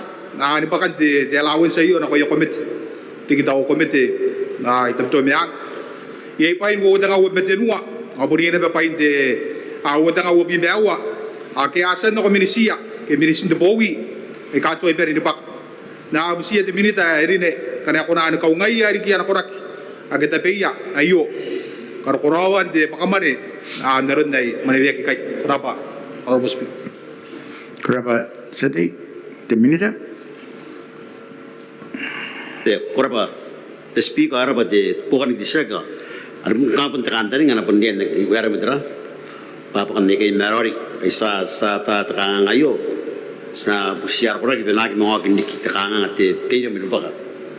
ni bwakan te allowance aio nakoia komete, riki tao komete i Tabiteuea Meang. Iai bwain uoua tengaun ma tenua ao bon iai naba bwain te uoua tengaun ma uabwi ma aua ake a tia n nako minitiia ke minitin te bowi aika tuai bane ni bwaka. N na bubutiia te Minita ae rine ngkana e kona ni kaungaia riki ana koraki ake tabeia aio karokoraoan te bwakamwane n aron ae maneweaki ikai. Ko rab'a Honourable Speaker. Ko rab'a te tia tei. Te Minita. Ko rab'a te Speaker, e rab'a te buokan te titiraki. Are ngkai bon te kantaninga ae na bon riai n aki waerake ma tera bwa bwakan aikai ma raoiroi aika ti a tia n ata te kanganga aio. Ti na butiia ara koraki bwa e na aki manga oki n riki te kanganga, te teirake ni bwaka,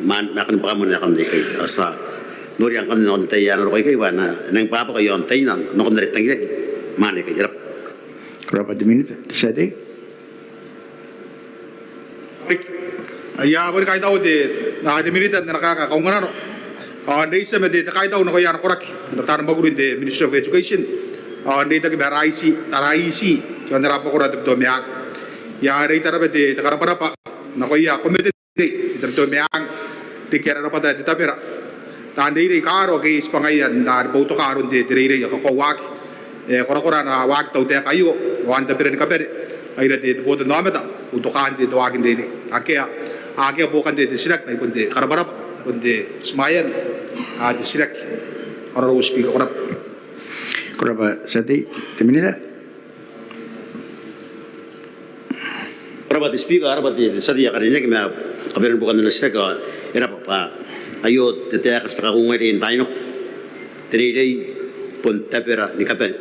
ma aekan bwakamwane aekan aikai. Ao ti a noria ngkanne nakon te tai ae na roko ikai bwa e na nangi bwabwaka iaon taina nakon are tangiraki mwaane aikai. E rab'a. Ko rab'a te Minita. Te tia tei. Ai a boni kaitau te Minita n ana kaeka ae kaunganano ao n reitia ma te kaitau nakoia ana koraki ana taani mwakuri n te Ministry of Education ao n reitaki ma ara I C, ara I C iaon ara abamwakoro ae Tabiteuea Meang. I a reita naba te karabwarabwa nakoia komete n reirei i Tabiteuea Meang riki ara rabwata ae te Tabera. Taan reirei kaaro ake I tibwangaia n taani boutoka aron te reirei ae kakoauaki, e korakora ana waaki tautaeka aio ao n tabera ni kabane, ngaira te botanaomata, boutokaan te waaki n reirei. Akea, akea buokan te titiraki ma ai bon te karabwarabwa, ai bon te butimwaean te titiraki Honourable Speaker. Ko rab'a. Ko rab'a te tia tei. Te Minita. Ko rab'a te Speaker, e rab'a te tia tei ae karineaki ma kabanean buokan ana titiraki. E rab'a bwa aio te taeka ae ti a kaungaia n taai nako. Te reirei bon tabera ni kabane.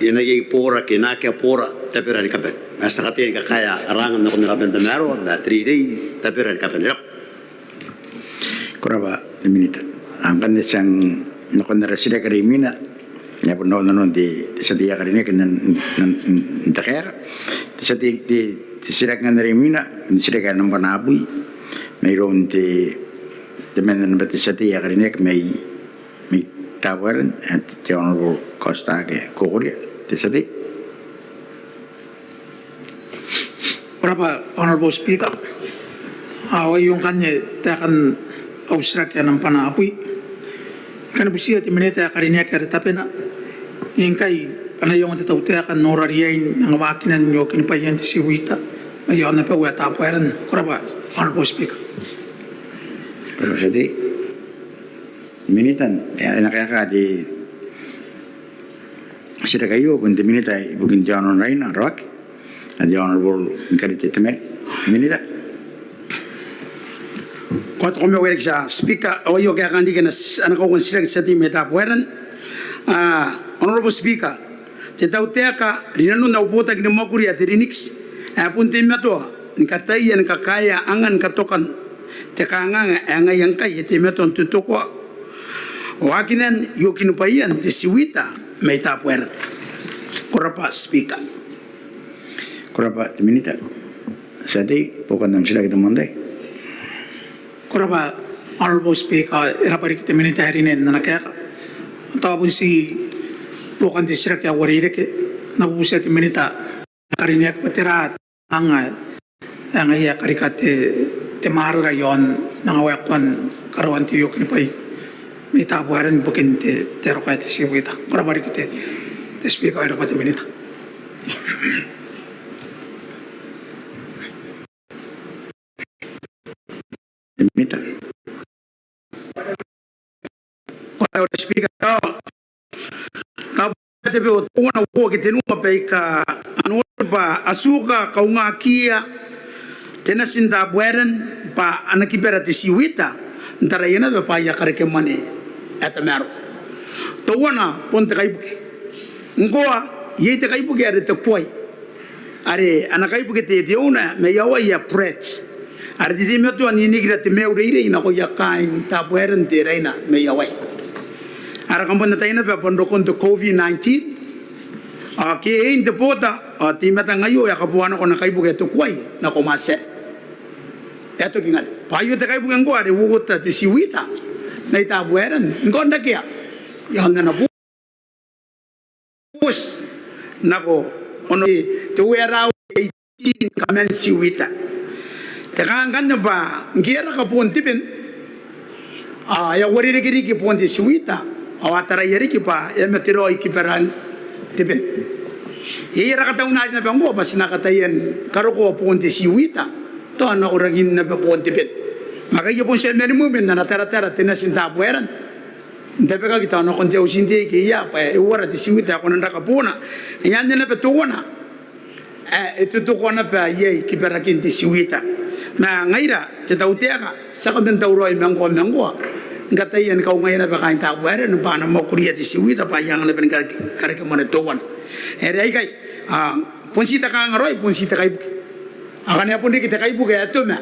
E na iai boora ke e na akea boora, tabera ni kabane. Ma ti a kataia ni kakaea ara anga nakon ara kabane n tamaroa ma te reirei tabera ni kabane. E rab'a. Ko rab'a te Minita. Ao ngkanne ti a nakon ara titiraki are imwina ae bon raon nanon te tia tei ae karineaki n ana kaeka. Te tia tei, te titiraki ngkanne are imwina, te titiraki ae nambwa abwi mairoun te temanna naba te tia tei ae karineaki mai Tabuaeran, ae te Honourable Kaotitaake Kokoria. Te tia tei. Ko rab'a Honourable Speaker. Ao aio ngkanne taekan au titiraki ae nambwa abwi. I kan butiia te Minita ae karineaki are tabena ngkai a na iangoa te tautaeka n nora riain manga waakinan okin bwaian te seaweed mai aon abau ae Tabuaeran. Ko rab'a Honourable Speaker. Ko rab'a te tia tei. Minita, e na kaeka te titiraki aio bon te Minita ibukin te aono n Raina, Rawaki, ae te Honourable Nikarete Temari. Minita. Ko a toka moa, Your Excellency Speaker. Ao aio kaekaan riki ana kauoua n titiraki te tia tei mai Tabuaeran. Honourable Speaker, te tautaeka rinanon au botaki ni mwakuri ae te Linnix ae bon teimatoa ni kataia ni kakaea angan katokan te kanganga ae ngaia ngkai e teimatoa n totokoa waakinan okin bwaian te seaweed mai Tabuaeran. Ko rab'a Speaker. Ko rab'a te Minita. Tia tei, buokan am titiraki te moan tai. Ko rab'a Honourable Speaker, e rab'a riki te Minita ae rine n ana kaeka. Tao bon ti buokan te titiraki ae uarereke. N na bubutiia te Minita ae karineaki bwa tera te anga ae ngaia e karika te mwarara iaon manga waekoan karaoan te okin bwai mai Tabuaeran ibukin te aroka ae te seaweed. Ko rab'a riki te Speaker, e rab'a te Minita. Te Minita. Ko rab'a Speaker. Tabuaeran, te bwai ae teuana, uoua ke tenua baika a noria bwa a tiuka kaungaakiia te nati n Tabuaeran bwa a na kibara te seaweed. n taraia naba bwa aia karekemwane ae tamaroa. Teuana bon te kaibuke. Ngkoa iai te kaibuke are te kuai, are ana kaibuke te, te owner mai Hawaii ae Brad, are e teimatoa n inikira te maiu reirei nakoia kaain Tabuaeran n te raina mai Hawaii. Are kam bon ataia naba bwa n rokon te COVID nineteen, ao keein te border ao te I-Matang aio e a kabonganako ana kaibuke ae te kuai nako Matiare. E a toki ngkanne bwa aio te kaibuke ngkoa are e uouota te seaweed mai Tabuaeran ngkoa n rakea iaon ana booti nako onoua te uea rawa eighteen kaman seaweed. Te kanga ngkanne bwa ngke e a raka boon te ben ao e a uarereke riki boon te seaweed ao a taraia riki bwa e a mate raoi kibaran te ben. Iai ara kataunari naba ngkoa bwa ti na kataia ni karokoa boon te seaweed tao nako rangin naba boon te ben. Ma ngkai e a bon tia mani mwimen ana taratara te natin Tabuaeran n tabekaki tao nakon te auti n tei ke ia bwa e uara te seaweed ae kona n raka boona. Ai anne naba teuana ae e totokoa naba iai kibarakin te seaweed. Ma ngaira te tautaeka ti a kaman tauraoi ma ngkoa ma ngkoa ni kataia ni kaungaia naba kaain Tabuaeran bwa a na mwakuria te seaweed bwa a anga naba ni kareke, karekemwane teuana. Are aikai, a, bon ti te kanga raoi, bon ti te kaibuke. Ao ngkana e a bon riki te kaibuke ae toma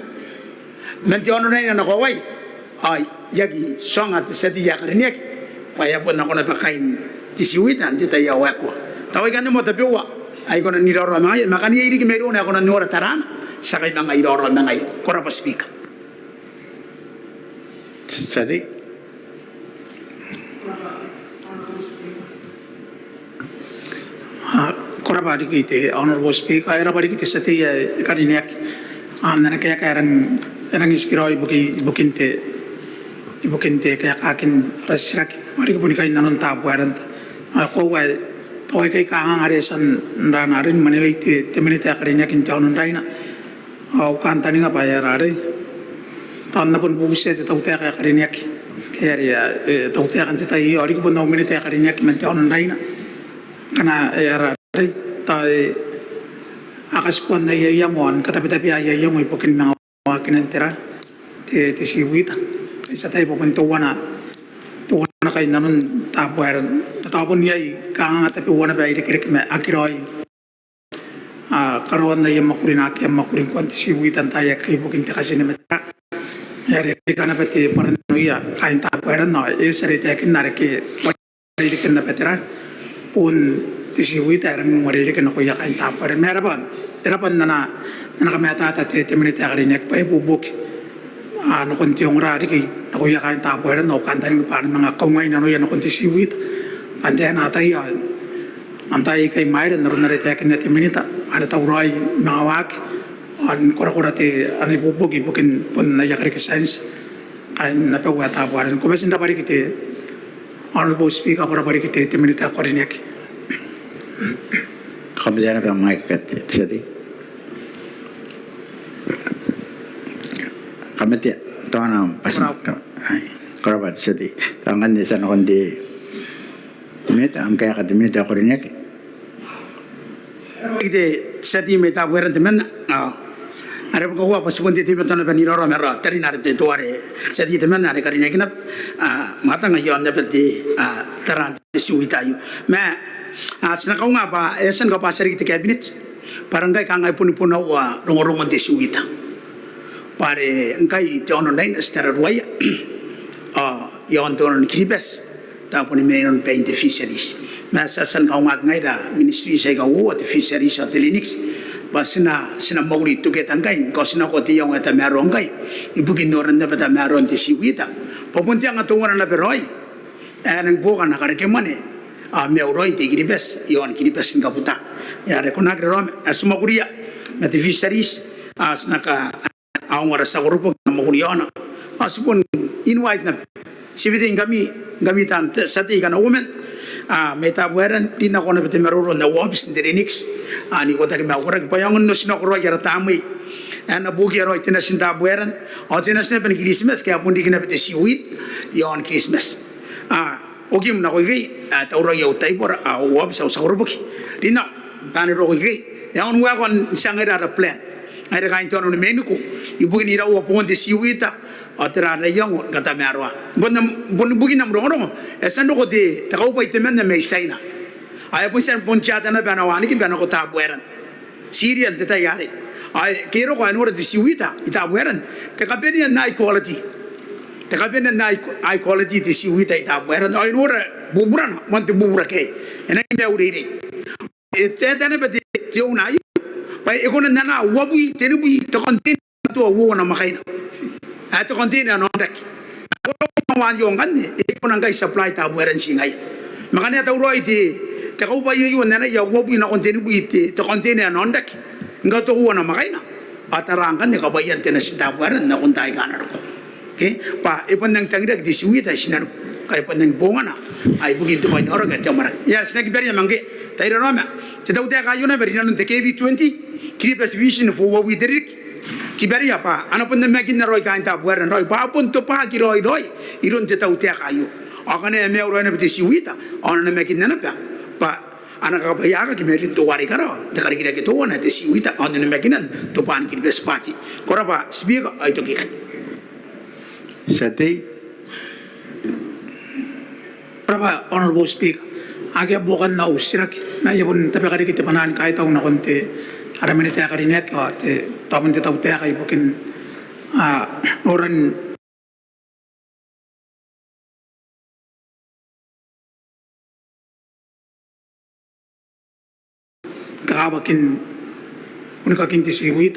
man te aono n Raina nako Hawaii ao e aki tuanga te tia tei ae karineaki bwa e a bon nako naba kain te seaweed n te tai ae waekoa. Tao aikanne moa tabeua ae I kona n iraorao ma ngaia, ma ngkana iai riki mairouna ae kona n nora tarana, ti a kai manga iraorao ma ngaia. Ko rabwa Speaker. Tia tei. A, ko rabwa riki te Honourable Speaker, e rabwa riki te tia tei ae karineaki. A, n ana kaeka ae e rang, e rangi n tikiraoi ibukin, ibukin te, ibukin te kaekaakin ara titiraki. Ao riki boni kainnano n Tabuaeran. A, koaua ae tao aikai kangaanga are e a tia n rana arin, mwaneweia te, te minita ae karineaki n te aono n Raina. Au kantaninga bwa e aera arei, tao N na bon bubutia te tautaeka ae karineaki, ke are, e, tautaeka n te tai aio, ao riki bon au minita ae karineaki man te aono n Raina. Ngkana e aera arei, tao, e, a katikua n aia iango, ao ni katabetabea aia iango ibukin manga waakinan te ra, te, te seaweed. Ai ti ataia bwa bon teuana, teuana kainnanon Tabuaeran. Tao bon iai kangaanga tabeua naba ae irekereke ma aki raoi a, karaoan aia mwakuri nakoia mwakuri ngkoa n te seaweed n taai akekei ibukin te katine ma te ra. Are e rika naba te bwarananoia kaain Tabuaeran ao e eti are e taekinna are ke uarereken naba te ra, boon te seaweed ae rangi n uarereke nakoia kaain Tabuaeran. Ma e rabwa, e rabwa n ana, n ana kamatata te, te minita ae karineaki bwa e ibuobuoki a, nakon te ongora riki nakoia kaain Tabuaeran, ao au kantaninga bwa a na manga kaungai nanoia nakon te seaweed. Bwa n taai n ataia, ao n taai aikai imwaira n aron are e taekinna te minita, a na tauraoi manga waaki ao ni korakora te, ana ibuobuoki ibukin bon aia kareketianti kaain abau ae Tabuaeran. Ko bati n rabwa riki te Honourable Speaker, ko rabwa riki te, te minita ae karineaki. Kam bati n rabwa, maikai te tia tei. Kam bati n, tao N na bati n, ko rabwa. Ai, ko rabwa te tia tei. Tao ngkanne ti a nakon te minita, am kaeka te minita ae karineaki. Te tia tei mai Tabuaeran temanna, ao are bon koaua bwa ti bon teimatoa naba n iraorao ma raoi tarina are te, teuare tia tei temanna are karineaki naba, a, matang aio naba te, a, taraan te seaweed aio. Ma, a, ti na kaunga bwa e a tia ni kabwatia riki te cabinet bwa are ngkai kanga e boni bon aua rongorongon te seaweed. Bwa are ngkai te aono n Raina ti tararuaia, ao iaon te aono ni Kiribati tao boni mai nanon bain te fisheries. Ma ti a tia ni kaungaki ngaira ministries aika uoua, te fisheries ao te linnix, bwa ti na, ti na mwakuri together ngkai ngkao ti nako te iango ae tamaroa ngkai ibukin noran naba tamaroan te seaweed. Bwa bon te anga teuana naba raoi ae e nang buoka ana karekemwane ao maiuraoin te I-Kiribati iaon Kiribati ni kabuta. Are ko na aki raraoma ae ti mwakuria ma te fisheries, a, ti na ka, a, ongora tia koroboki ni mwakuri iaona. Ao ti bon invite naba, ti bebete ngkami, ngkami taan tia tei aika uoman, a, mai Tabuaeran, rin nako naba te maroro n au aobiti n te linnix, a, n ikotaki ma au koraki bwa e aonga n otinako raoi ara tamnei ae e na buokia raoi te natin Tabuaeran ao te natin naba ni Kiritimati, ke e a bon riki naba te seaweed iaon Kiritimati. A, okim nako ikei, a, tauraoi au taibora, a, au aobiti, au tia koroboki. Rin nako, taani roko ikei. E aonga n waekoa n tia ngaira ara plan. ngaira kaain te aono ni Mainiku ibukin iraua boon te seaweed ao tera ara iango ni katamaroa. Bon am, bon ibukin am rongorongo, e a tia n roko te, te kaubwai temanna mai Tiaina. Ao e bon tia, bon tia naba ana wanikiba nako Tabuaeran. Ti iri n te tai arei. Ao e, ke e roko ao e nora te seaweed i Tabuaeran, te kabanea n high quality. Te kabanea n high, high quality te seaweed i Tabuaeran. Ao e nora buburana, moan te bubura ke e nangi maiureirei. E taetae naba te, te owner aio bwa e kona n anaa uabwi, tenibwi te container, katoa uoua namwakaina. Ae te container ae na onrake. Ao ko na uaia ngkanne, e kona ngkai supply Tabuaeran tii ngaia. Ma ngkana e tauraoi te, te kaubwai aio n anaia uabwi nakon tenibwi te, te container ae na onrake ni katoa uoua namwakaina, ao tara ngkanne kabwaian te nati n Tabuaeran nakon taai aika a na roko. Ke, bwa e bon nangi tangiraki te seaweed i tinaniku, ngkai e bon nangi bongana ibukin te bwai n aoraki ae te amwarake. Ia, ti na kibaria ma ngke, tai raraoma, te tautaeka aio naba rinanon te K V twenty, Kiribati Vision for uabwi te ririki. Kibaria bwa a na bon namakinna raoi kaain Tabuaeran raoi, bwa a bon tobwaaki raoiroi iroun te tautaeka aio. Ao ngkana e maiu raoi naba te seaweed, ao a na namakinna naba bwa a na kakabwaiaaki mairoun teuare i karawa n te karikirake teuana ae te seaweed, ao n onimakinan Tobwaan Kiribati Party. Ko rabwa Speaker, ao I toki ikai. Tia tei. Ko rabwa Honourable Speaker. Akea buokan au titiraki, ma I a bon tabe riki te bwanaa ni kaitau nakon te, ara minita ae karineaki ao te, tao bon te tautaeka ibukin, a, noran kakawakin unikakin te seaweed.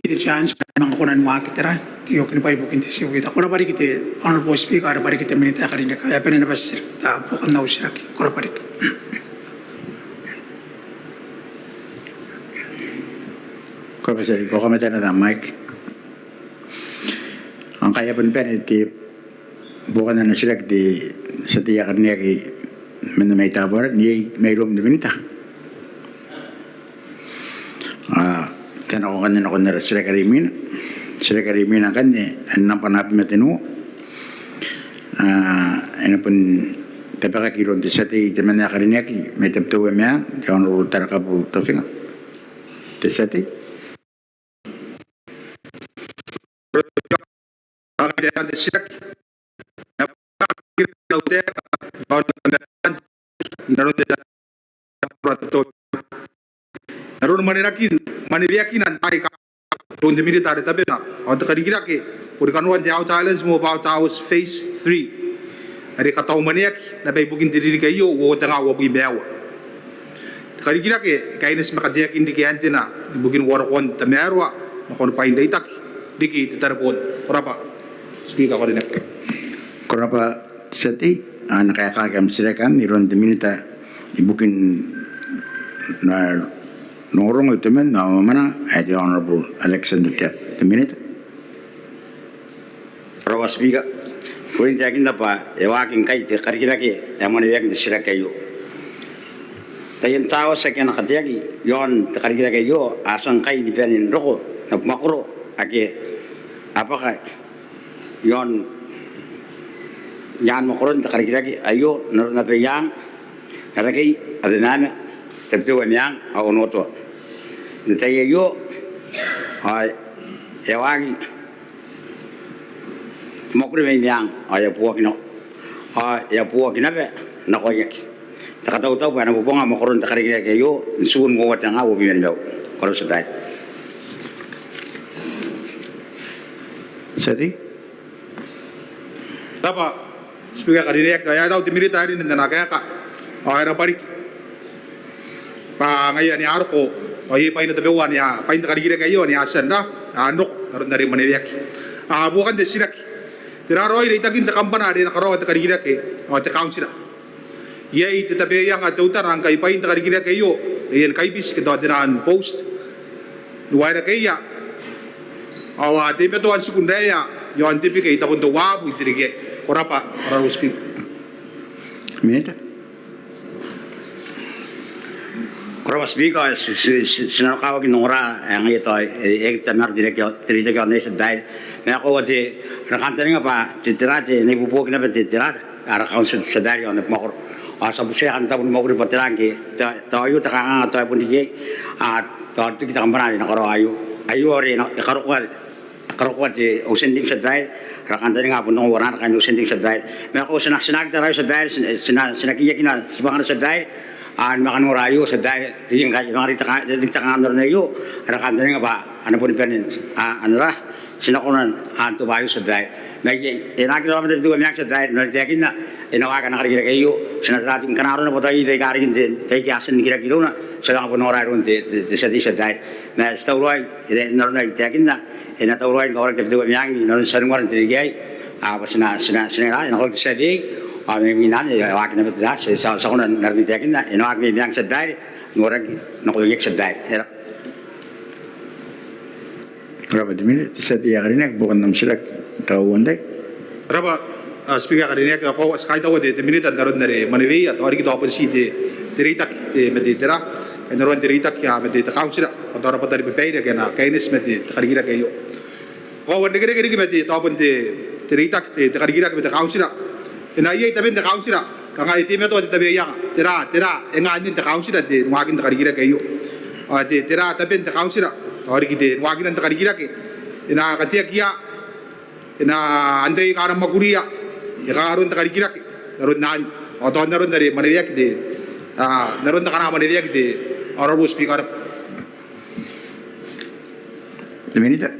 Te chance bwa e nang kona ni waaki tera te oki ni bwai ibukin te seaweed. Ko rabwa riki te Honourable Speaker, ko rabwa riki te minita ae karineaki. E a bane naba te buokan au titiraki. Ko rabwa riki. Ko rabwa tia tei, ko kamatata am mic. Ao ngkai e a bane, bane te buokan ana titiraki te tia tei ae karineaki man, mai Tabuaeran, iai mairoum te minita? A, ti a nako ngkanne nakon ara titiraki are imwina. Titiraki are imwina ngkanne, ae nambwa abwi ma tenua. A, e na bon tabekaki iroun te tia tei temanna ae karineaki mai Tabiteuea Meang, te Honourable Tarakabu Tofinga. Te tia tei. N aron mwaneweakinan taai aika iroun te minita are tabena ao te karikirake, boni kanoan te Outer Islands Mobile Towers Phase three, are e kataumwaneaki naba ibukin te ririki aio, uoua tenga uabwi ma aua. Te karikirake e kaineti ma kateakin riki antenna ibukin uarokoan tamaroa nakon bwain reitaki riki te tareboon. Ko rabwa Speaker ae karineaki. Ko rabwa tia tei. Ao e na kaekaaki am titiraki anne iroun te minita ibukin, a, rongorongo, itoman ao mwamwananga, ae te Honourable Alexander Teabo. Te minita. Ko rabwa Speaker. Bon taekinna bwa e waaki ngkai te karikirake ae mwaneweakin te titiraki aio. Taian tawa ake a na kateaki iaon te karikirake aio a tia ngkai ni bane n roko n abamwakoro ake a bwaka iaon, iaan mwakoron te karikirake aio, n aron Abaiang, Arakei, Abemama, Tabiteuea Meang ao Onotoa. N te tai aio ao e a waaki te mwakuri mai meang ao e a booaki nako, ao e a booaki naba nakoia ake. Te katautau bwa e na bobonga mwakoron te karikirake aio n tiun uoua tenga uabwi ma nimaua. Ko rabwa tia tei. Tia tei. Ko rabwa Speaker ae karineaki. Ao e a tau te minita ae rineaki n ana kaeka ao e rabwa riki bwa ngaia ane a roko ao iai bwaina tabeua ane a, bwain te karikirake aio ane a tia n ra, a roko n aron are e mwaneweaki. A, buokan te titiraki. Tera raoi reitakin te kambana are e na karaoa te karikirake ao te kauntira? Iai te tabeaianga teutana ngkai bwain te karikirake aio e a iai ni kaibiti ke tao te naan post ni waerakeia ao a teimatoa n tiku n raea iaon te bike i tabon te uaabu n te ririki aei. Ko rabwa, ko rabwa Speaker. Minita. Ko rabwa Speaker, ti, ti, ti, ti nanokawaki n ongora, e, ngaia tao, e, e, tamaroa te reitaki, te reitaki aio Tia Babaire. Ma e koaua te, ara kantaninga bwa te, tera, te, n na ibuobuoki naba te, tera, ara kauntira Tia Babaire ao n na mwakoro. Ao ti a butiia kaain te tabo ni mwakuri bwa tera ngke, tao, tao aio te kanganga tao e bon riki iai, a, tao riki te kambana are e na karaoa aio. Aio are e na, e karokoa, karokoa te Ocean Link Tia Babaire, ara kantaninga bon ongo warana kaain Ocean Link Tia Babaire. Ma e koaua ti na, ti na aki taraia Tia Babaire, ti na, ti na, ti na kiakina tibwangana Tia Babaire, a, ni manga nora aio Tia Babaire, riki ngkai, e manga riki te ka, riki te kanganga n aron aio, ara kantaninga bwa a na boni bane, a, a na ra, ti na kona n, a, n tobwa aio Tia Babaire. Ma iai, e na aki rawa ma te bitiua meang Tia Babaire, n aron taekinna, e na waaki ana karikirake aio, ti na tara ngkana arona bwa tao iai baika a riki n te, baika a tia n rikirake irouna, ti a manga bon ongora iroun te, te, te tia tei Tia Babaire. Ma ti tauraoi, e, n aron ae I taekinna, e na tauraoi ni kawarai te bitiua meang, n aron tia ungara n te ririki aei, a, bwa ti na, ti na, ti na, e na koraki te tia tei, ao mai imwin anne, e waaki naba te tera, ti, ti, ti a kona n aron I taekinna, e na waaki mai meang Tia Babaire, n uaraki, nakoia Tia Babaire. E ra. Ko rabwa te Minita, te tia tei ae karineaki, buokan am titiraki, tao uantai. Ko rabwa, a, Speaker ae karineaki, ao koaua ti kaitaua te, te Minita n aron are e mwaneweia, tao riki tao bon ti te, te reitaki, te, ma te tera, n aron te reitaki, a, ma te, te kauntira, ao tao rabwata ni babaire ake a na kaineti ma te, te karikirake aio. Koaua n irekereke riki ma te, tao bon te, te reitaki, te, te karikirake ma te kauntira. E na iai taben te kauntira, kanga e teimatoa te tabeaianga, tera, tera, e nga anne n te kauntira, te waakin te karikirake aio. Ao te, tera, taben te kauntira, tao riki te waakinan te karikirake. E na kateaki ia, e na antai aika a na mwakuria, e kanga aron te karikirake, n aron anne, ao tao n aron are e mwaneweaki te, a, n aron akana mwaneweaki te, ao rabwa Speaker. Te Minita.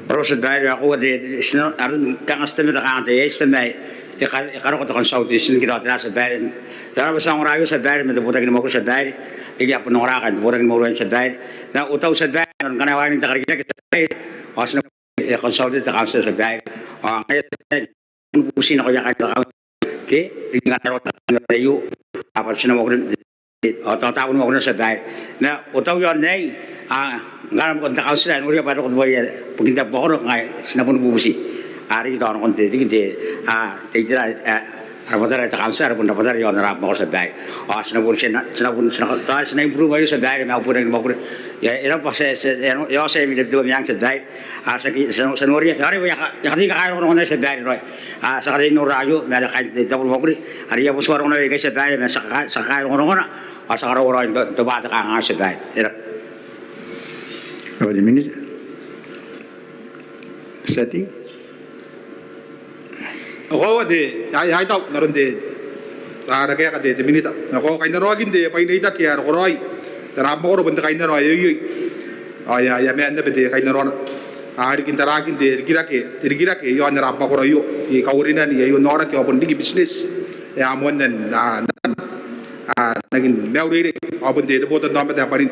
Ko rabwa Tia Babaire, ao koaua te, te, ti na, aron kanga ti te meta kanga te, e, ti te meta, e ka, e karoko te consultation ke tao tera Tia Babaire. Tao bwa ti a ongora aio Tia Babaire, ma te botaki ni mwakuri Tia Babaire, e aki a bon ongora kaain te botaki ni mwakuri Tia Babaire. Ma au tau Tia Babaire, n aron ngkana e waakin te karikirake Tia Babaire, ao ti na, e consulted te kauntira Tia Babaire. Ao ngaia bubuti nakoia kaain te kauntira ke, riki ngkana e roko te kauntira aio, a bwa ti na mwakuri, ao tao taabo ni mwakuri Tia Babaire. Ma au tau iaon aei, a, ngkana moan te kauntira e noria bwa e roko te bwai ae bukin te abamwakoro, ngaia ti na boni bubuti. A, riki tao nakon te, riki te, a, te itera, a, rabwatara te kauntira, are bon rabwatara iaon ara abamwakoro Tia Babaire. Ao ti na boni, ti na, ti na boni, ti na, tao ti na improve aio Tia Babaire, ma au botaki ni mwakuri. Ia, e raba, ti, ti, e, e, e, ti a mena te bitiua meang Tia Babaire. A, ti aki, ti a, ti a noria, are e a ka, e a katei kakaea rongorongo Tia Babaire raoi. A, ti a katei n nora aio, ma are kaain te tabo ni mwakuri, are e a butiko rongorongo ikai Tia Babaire, ma ti a ka, ti a kakaea rongorongona, ao ti a karaua raoi n to, n tobwa te kanganga Tia Babaire. E raba. Ko rabwa te Minita. Tia tei. Ao koaua te, ai, ai tau, n aron te, a, ara kaeka te, te Minita. Ao koaua kainnanoakin te bwai n reitaki ae roko raoi n ara abamwakoro bon te kainnano ae ioioi. Ao e a, e a maan naba te kainnanoana. A, riki n tarakin te rikirake, te rikirake iaon ara abamwakoro aio, e kaurinaki aio n aoraki ao bon riki business. E a moanna, a, n, a, n aki maiureirei, ao bon te, te botannaomata ae bwanin.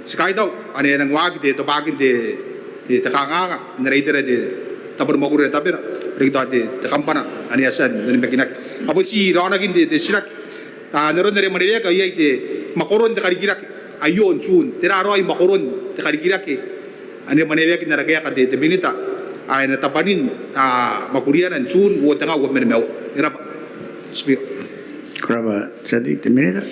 Ti kaitau, ane e nang waaki te, tobwakin te, te, te kanganga, n ara itera te, tabo ni mwakuri are tabena, riki tao te, te kambana, ane e a tia n onimakinaki. Ao bon ti raonakin te, te titiraki, a, n aron are e mwaneweaki, ao iai te mwakoron te karikirake aio n Tun. Tera raoi mwakoron te karikirake ane e mwaneweaki n ara kaeka te, te Minita, ae e na tabwanin, a, mwakuriana n Tun uoa tenga uabwi ma nimaua. E raba, Speaker. Ko rabwa, tia tei, te Minita.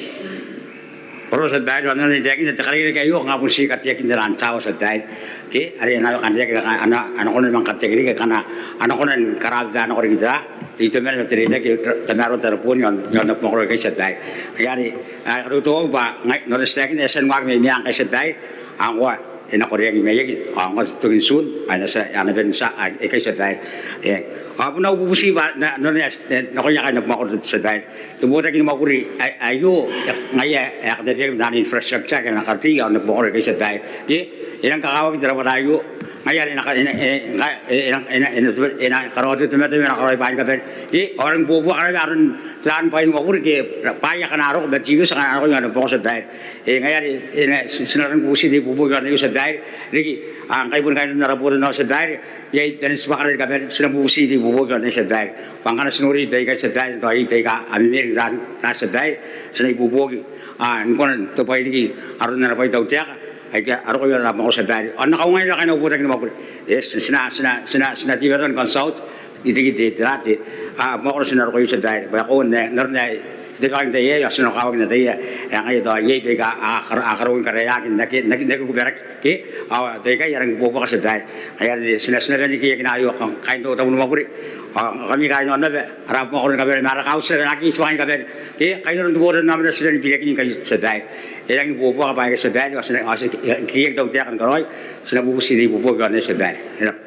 Ko rabwa Tia Babaire, ao n aron ae I taekinna, te karikirake aio kanga bon ti kateakin te ran tawa Tia Babaire. Ke, are e na, a na, a na kona ni manga kateaki riki, ngkana a na kona ni karababa nako riki te, te itoman ma te reitaki, tamaroan tareboon iaon, iaon abamwakoro aikai Tia Babaire. Ngaia are, a, I karautau bwa, ngai, n aron ae I taekinna, e a tia ni waaki mai meang ngkai Tia Babaire, ao ngkoa, e na koreaki maiaki, ao ngkoa tokin Tun, a, e na tia, a na bane n tia, a, aikai Tia Babaire. E, ao bon au bubuti bwa, n aron ae, e, nakoia kaain abamwakoro Tia Babaire. Te botaki ni mwakuri ae, aio, e, ngaia, e, a katabeaki ma taian infrastructure ake a na kateaki iaon abamwakoro aikai Tia Babaire. Ke, e nang kakawaki te rabwata aio, ngaia are e na ka, e na, e, nga, e, e na, e na, e na, e na karaoa te, te, te, e na karaoa bwaai ni kabane. Ke, ao e nang bobua karaoa aron taian bwai ni mwakuri ke, bwaai akana a roko, materials akana a roko iaon abamwakoro Tia Babaire. E, ngaia are, e, na, ti, ti na nang bubuti te ibuobuoki iaon aio Tia Babaire. Riki, a, ngkai bon kaain ara botannaomata Tia Babaire, iai, taian tibwangara ni kabane, ti na bubuti te ibuobuoki iaon aio Tia Babaire. Bwa ngkana ti nori baikai Tia Babaire, tao iai baika a memeering taian, taian Tia Babaire, ti na ibuobuoki, a, ni kona n tobwai riki aron ana bwai tautaeka aika a roko iaon ara abamwakoro Tia Babaire. Ao N na kaungaia naba kaain au botaki ni mwakuri. Yes, ti na, ti na, ti na, ti na teimatoa ni consult, riki te, te, te, a, mwakoro ti na roko iai Tia Babaire. Bwa e koaua n aron ae te kanganga taiaio, ti na kawakina taiaio, ngaia tao iai baika a karaoaki n karaoaki n aki kuberaki ke, ao baikai a rangi ni buobuoka tia babaire. Ngaia are ti na, ti na bane ni kekeiakina aio kaain te tabo ni mwakuri ao ngkami kaain aonnaba, ara mwakoro ni kabane ma ara kauntira n aki tibwanga ni kabane ke kaain aron te botannaomata, ti na bane ni biriakin ngkai tia babaire. E rangi ni buobuoka bwaai aikai tia babaire, ao ti na, ao ti na kekeiaki tautaeka ni karaoi, ti na bubuti n ibuobuoki aio tia babaire. E rab'a.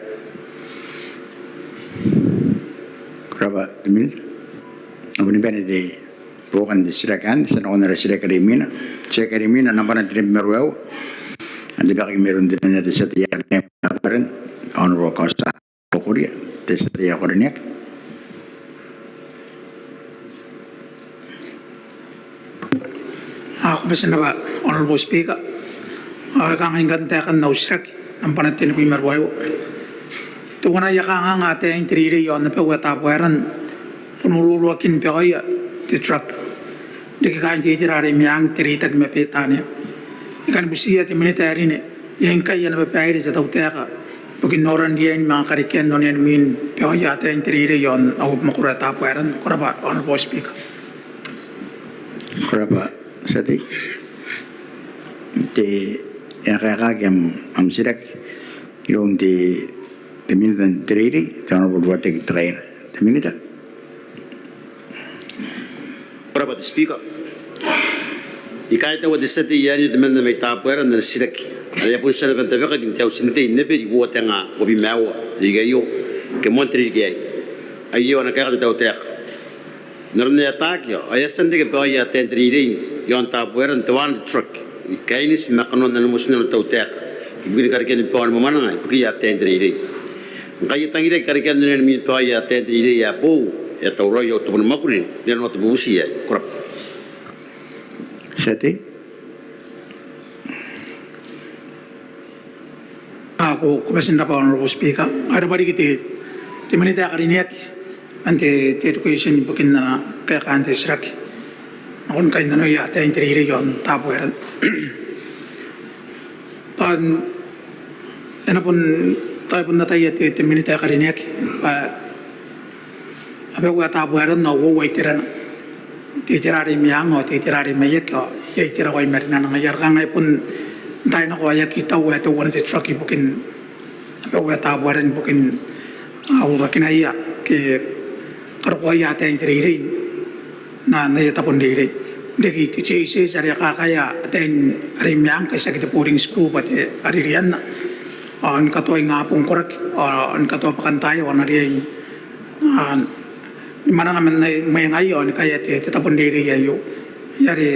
Ko rab'a te Minita. Ao ni bane te buokan te titiraki anne, ti a nakon ara titiraki are imwina. Titiraki are imwina nambwa tenibwi ma ruaiwa. Anne te bwai ae mairoun te Minita, te tia tei ae karineaki mai Tabiteuea Baron, Honourable Kosta Kokoria, te tia tei ae karineaki. Ao ko bati n rab'a Honourable Speaker. Ao e kangai ngkanne taekan au titiraki nambwa tenibwi ma ruaiwa. Teuana aia kanganga ataein te reirei iaon abau ae Tabuaeran bon uruakin baoia te truck n reke kaain te itera are i meang, te reitaki ma Betania. I kan butiia te Minita ae karineaki, iai ngkai ana babaire te tautaeka ibukin noran riain manga karekean onean mwin baoia ataein te reirei iaon au mwakoro ae Tabuaeran? Ko rab'a Honourable Speaker. Ko rab'a tia tei. Te, e a kaekaaki am, am titiraki iroun te, te Minita n te reirei, te Honourable Ruateki Tekaera. Te Minita. Ko rab'a te Speaker. I kaitaua te tia tei ae karineaki temanna mai Tabuaeran n ana titiraki are e a bon tia naba n tabekaki n te Auti n Tei n Eberi uoua tenga uabwi ma aua n te ririki aio ke moan te ririki aei. Aio ana kaeka te tautaeka. N aron ae ataaki ao e a tia n reke baoia ataein te reirei iaon Tabuaeran teuana te truck ni kaineti ma kanoan ana motinnano te tautaeka ibukin karekean baoan mwamwananga ibukiia ataein te reirei. Ngkai e tangiraki karekean onean mwin baoia ataein te reirei ae boou, e a tauraoi au tabo ni mwakuri n rinanoa te bubuti aei? Ko rab'a. Tia tei. Ao ko, ko bati n rab'a Honourable Speaker. Ao e rab'a riki te, te Minita ae karineaki man te, te Education ibukin ana kaeka n te titiraki nakon kainnanoia ataein te reirei iaon Tabuaeran. Bwa e na bon, tao e bon ataia te, te Minita ae karineaki bwa abau ae Tabuaeran ao uoua iterana. Te itera are i meang ao te itera are i maiaki ao iai te rawa i marenana. Ngaia are kanga e bon tainako ae aki tau ae teuana te truck ibukin abau ae Tabuaeran ibukin uruakinaia ke karokoaia ataein te reirei n aia tabo n reirei. N reke te JSS are a kakaea ataein are i meang ngkai tiaki te boarding school bwa te are rianna ao ni katoa ingabong koraki ao ni katoa bwakantaai ao a na riai ni mwananga man aia mwenga ao ni kaea te tabo n reirei aio. Ngaia are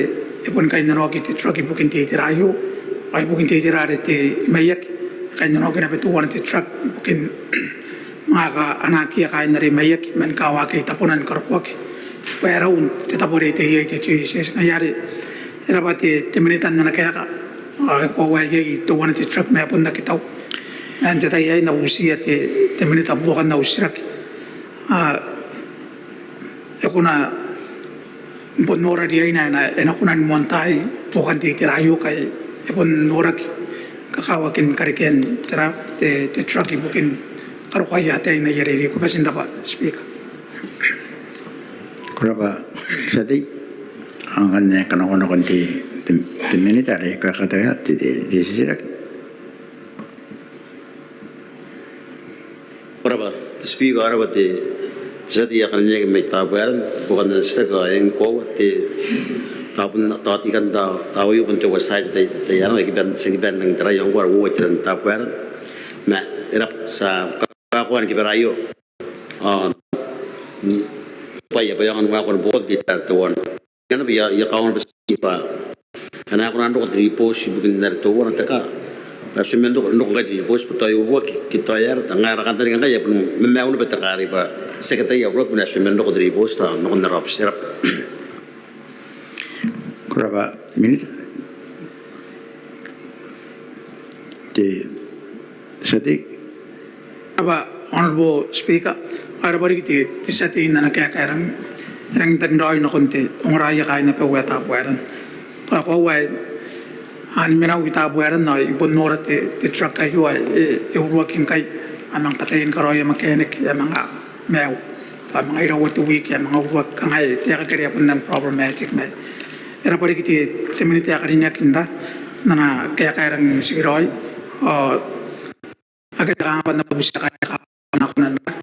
e boni kainnanoaki te truck ibukin te itera aio ao ibukin te itera are te maiaki e kainnanoaki naba teuana te truck ibukin manga anaaki kaain are maiaki man kawaki tabona ni karokoaki bwa e raun te tabo are e tei iai te JSS. Ngaia are e rab'a te, te Minita n ana kaeka ao e koaua ae iai teuana te truck ma e bon aki tau. Ma n te tai aei N na butiia te, te Minita buokan au titiraki. A, e kona n bon nora riaina ae e na kona ni moantaai buokan te itera aio ngkai e bon noraki kakawakin karekean tera te, te truck ibukin karokoaia ataei n aia reirei. Ko bati n rab'a Speaker. Ko rab'a tia tei. Ao ngkanne kanakoa nakon te, te, te Minita are e kaeka te, te, te titiraki. Ko rab'a te Speaker, ko rab'a te tia tei ae karineaki mai Tabuaeran buokan ana titiraki. Ao e rangi ni koaua te, tao bon, tao ti kan tao, tao aio bon te uatai n te tai, tai arana, e kiba n, ti kiba n rangi n taraia ngkoa are uoua iteran Tabuaeran. Ma e rab'a, ti a kakoa ni kibara aio. Ao bwa e a bwa e aonga ni waekoa ni buokaki te itera are teuana. Ngkana bwa e a, e a kawa naba ti bwa ngkana e kona n roko te ribooti ibukin are teuana te kaa, a tia man roko, roko ngkai te ribooti bwa tao e uruaki ke tao e aera, tao ngaia ara kantaninga ngkai e a bon mamaiu naba te kaa arei bwa tiaki ataia uruaki ma e a tia man roko te ribooti tao nakon ara aobiti. E rab'a. Ko rab'a Minita. Te tia tei. Ko rab'a Honourable Speaker. Ao e rab'a riki te, te tia tei n ana kaeka ae e rangi, e rangi n taniraoi nakon te ongoraea kaain abau ae Tabuaeran. Bwa e koaua ae a nimenau i Tabuaeran ao I bon nora te, te truck aio ae e, e uruaki ngkai, a manga kataia ni karaoia mechanic, a manga maiu. tao manga iraua te wiki ae manga uruaki, kanga e taekinaki are e a bon rang problematic ma e rabwa riki te, te Minita ae karineaki n ana kaeka ae e rang n tikiraoi ao akea te kanga bwa N na butiia kaeka ae kona n rang.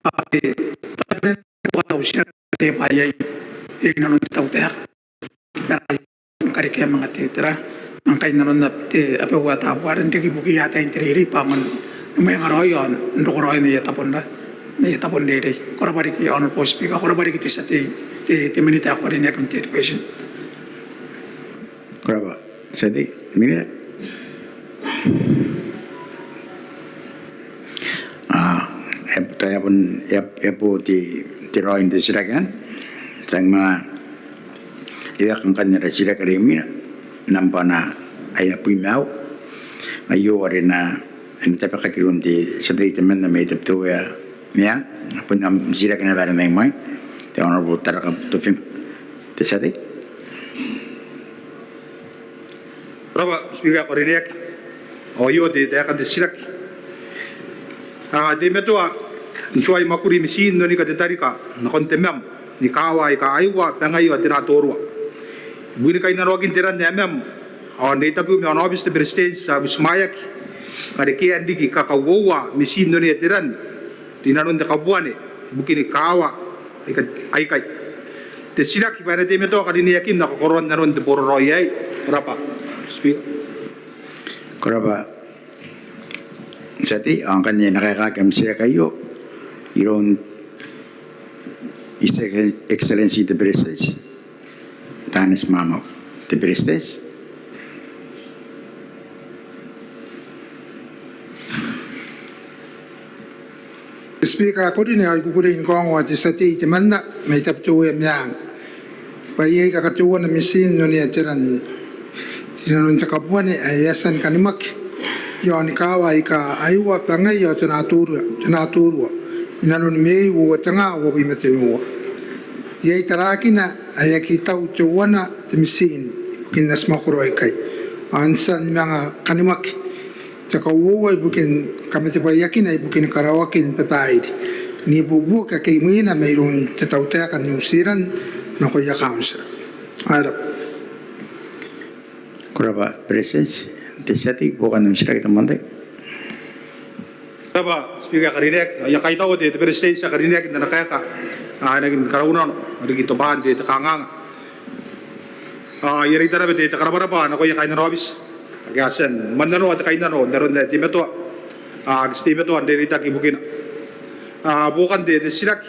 Ao te, te bwai ae N na butiia te bwai ae inanon te tautaeka, bwa e na karekea manga te, tera, manga kainnanoan te, abaua Tabuaeran riki ibukiia ataein te reirei bwa a aonga ni mwengaraoi ao n rokoraoi n aia tabo n ra, n aia tabo n reirei. Ko rabwa riki Honourable Speaker, ko rabwa riki te tia tei, te, te Minita ae karineaki n te Education. Ko rabwa. Tia tei, Minita. A, e a, e a bon, e a, e a bo te, te raoi n te titiraki anne. Ti a manga, e a kanga ngkanne ara titiraki are imwina, nambwa ae abwi ma aua. Aio are e na, e na tabekaki iroun te tia tei temanna mai Tabiteuea Meang, bon am titiraki naba are mai mwaina, te Honourable Taraka Butofinga. Te tia tei. Ko rabwa Speaker ae karineaki. Ao aio te, taekan te titiraki. A, teimatoa n tuai mwakuri mitiin n onika te tarika nakon te mam ni kaawa aika Aiwa, Bangai ao Tenatorua. Ibukin kainnanoakin te ran ae mam ao n reitaki ma ana aobiti te Beretitenti, ti a butimwaeaki karekean riki kakauoua mitiin n onea te ran rinanon te kabuane ibukin kaawa aika, aikai. Te titiraki bwa e na teimatoa karineakin ao kakoroan nanon te boraraoi aei. Ko rabwa Speaker. Ko rabwa tia tei, ao ngkanne e na kaekaaki am titiraki aio iroun His Excellency te Beretitenti, Taneti Maamau. Te Beretitenti. Speaker ae karineaki, I kukurei ni kaongoa te tia tei temanna mai Tabiteuea Meang bwa iai kakateuana mitiin n onea te ran rinanon te kabuane ae e a tia ni kanimwaki iaon kaawa aika Aiwa, Bangai ao Tenatorua, Tenatorua inanon Mei uoua tenga uabwi ma tenua. Iai tarakina ae aki tau teuana te mitiin ibukin atimwakoro aikai, ao n tia ni manga kanimwaki te kauoua ibukin kamatebwaiakina ibukin karaoakin babaire n ibuobuoki ake imwina mairoun te tautaeka n New Zealand nakoia kauntira. Ko rabwa. Ko rabwa Beretitenti. Te tia tei, buokan am titiraki te moan tai. Ko rabwa Speaker ae karineaki. I a kaitaua te, te Beretitenti ae karineaki n ana kaeka ae e nangi karaunano riki tobwaan te, te kanganga. A, I a reita naba te, te karabwarabwa nakoia kaain ana aobiti ake a tia n mannanoa te kainnano n aron ae teimatoa, a, ake ti teimatoa n reitaki ibukina. A, buokan te, te titiraki.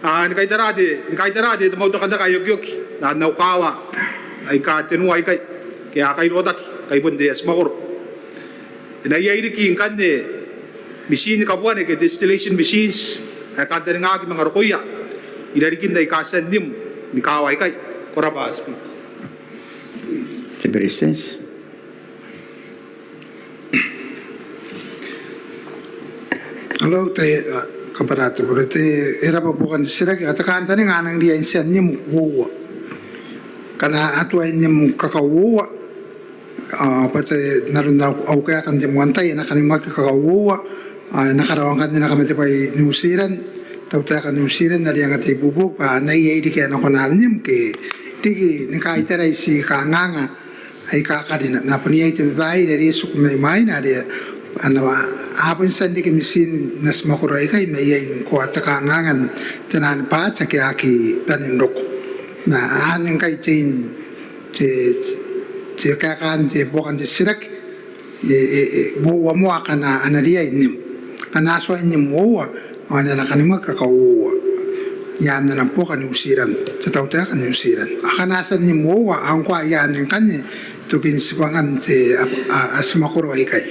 A, ni kaitara te, ni kaitara te, te mwautakataka ae okioki n au kaawa aika tenua aikai ake a kairotaki ngkai bon te atimwakoro, e na iai riki ngkanne mitiin ni kabuane ke distillation machines ae kantaningaaki manga rokoia irarikin aika a tia n nim ni kaawa aikai? Ko rabwa Speaker. Te Beretitenti. Hello, te, a, kabwara te Beretitenti, e rabwa buokan te titiraki. A, te kantaninga a nang riai n tia n nim uoua. Ngkana a tuai n nim kakauoua, a, bwa te, n aron au, au kaeka n te moan tai, e na kanimwaki kakauoua, a, e na karaoa ngkanne ana kamatebwai New Zealand, tautaeka New Zealand are e anga te ibuobuoki bwa a na iai riki ae a na kona n nim ke riki ni kaitarai ti kanganga aika karina. Ma bon iai te babaire are e tiku mai mwaina are a na, a bon tia n reke mitiin n atimwakoro aikai ma iai ngkoa te kanganga n te naan bwaati ake a aki bane n roko. Ma anne ngkai te, te, te kaekaan te buokan te titiraki. E, e, e, uoua moa akana a na riai n nim. Ngkana a tuai n nim uoua, ao ane a na kanimwaki kakauoua i aan ana buoka New Zealand, te tautaeka New Zealand. Akana a tia n nim uoua, ao ngkoa i aan ngkanne tokin tibwangan te, a, a, atimwakoro aikai.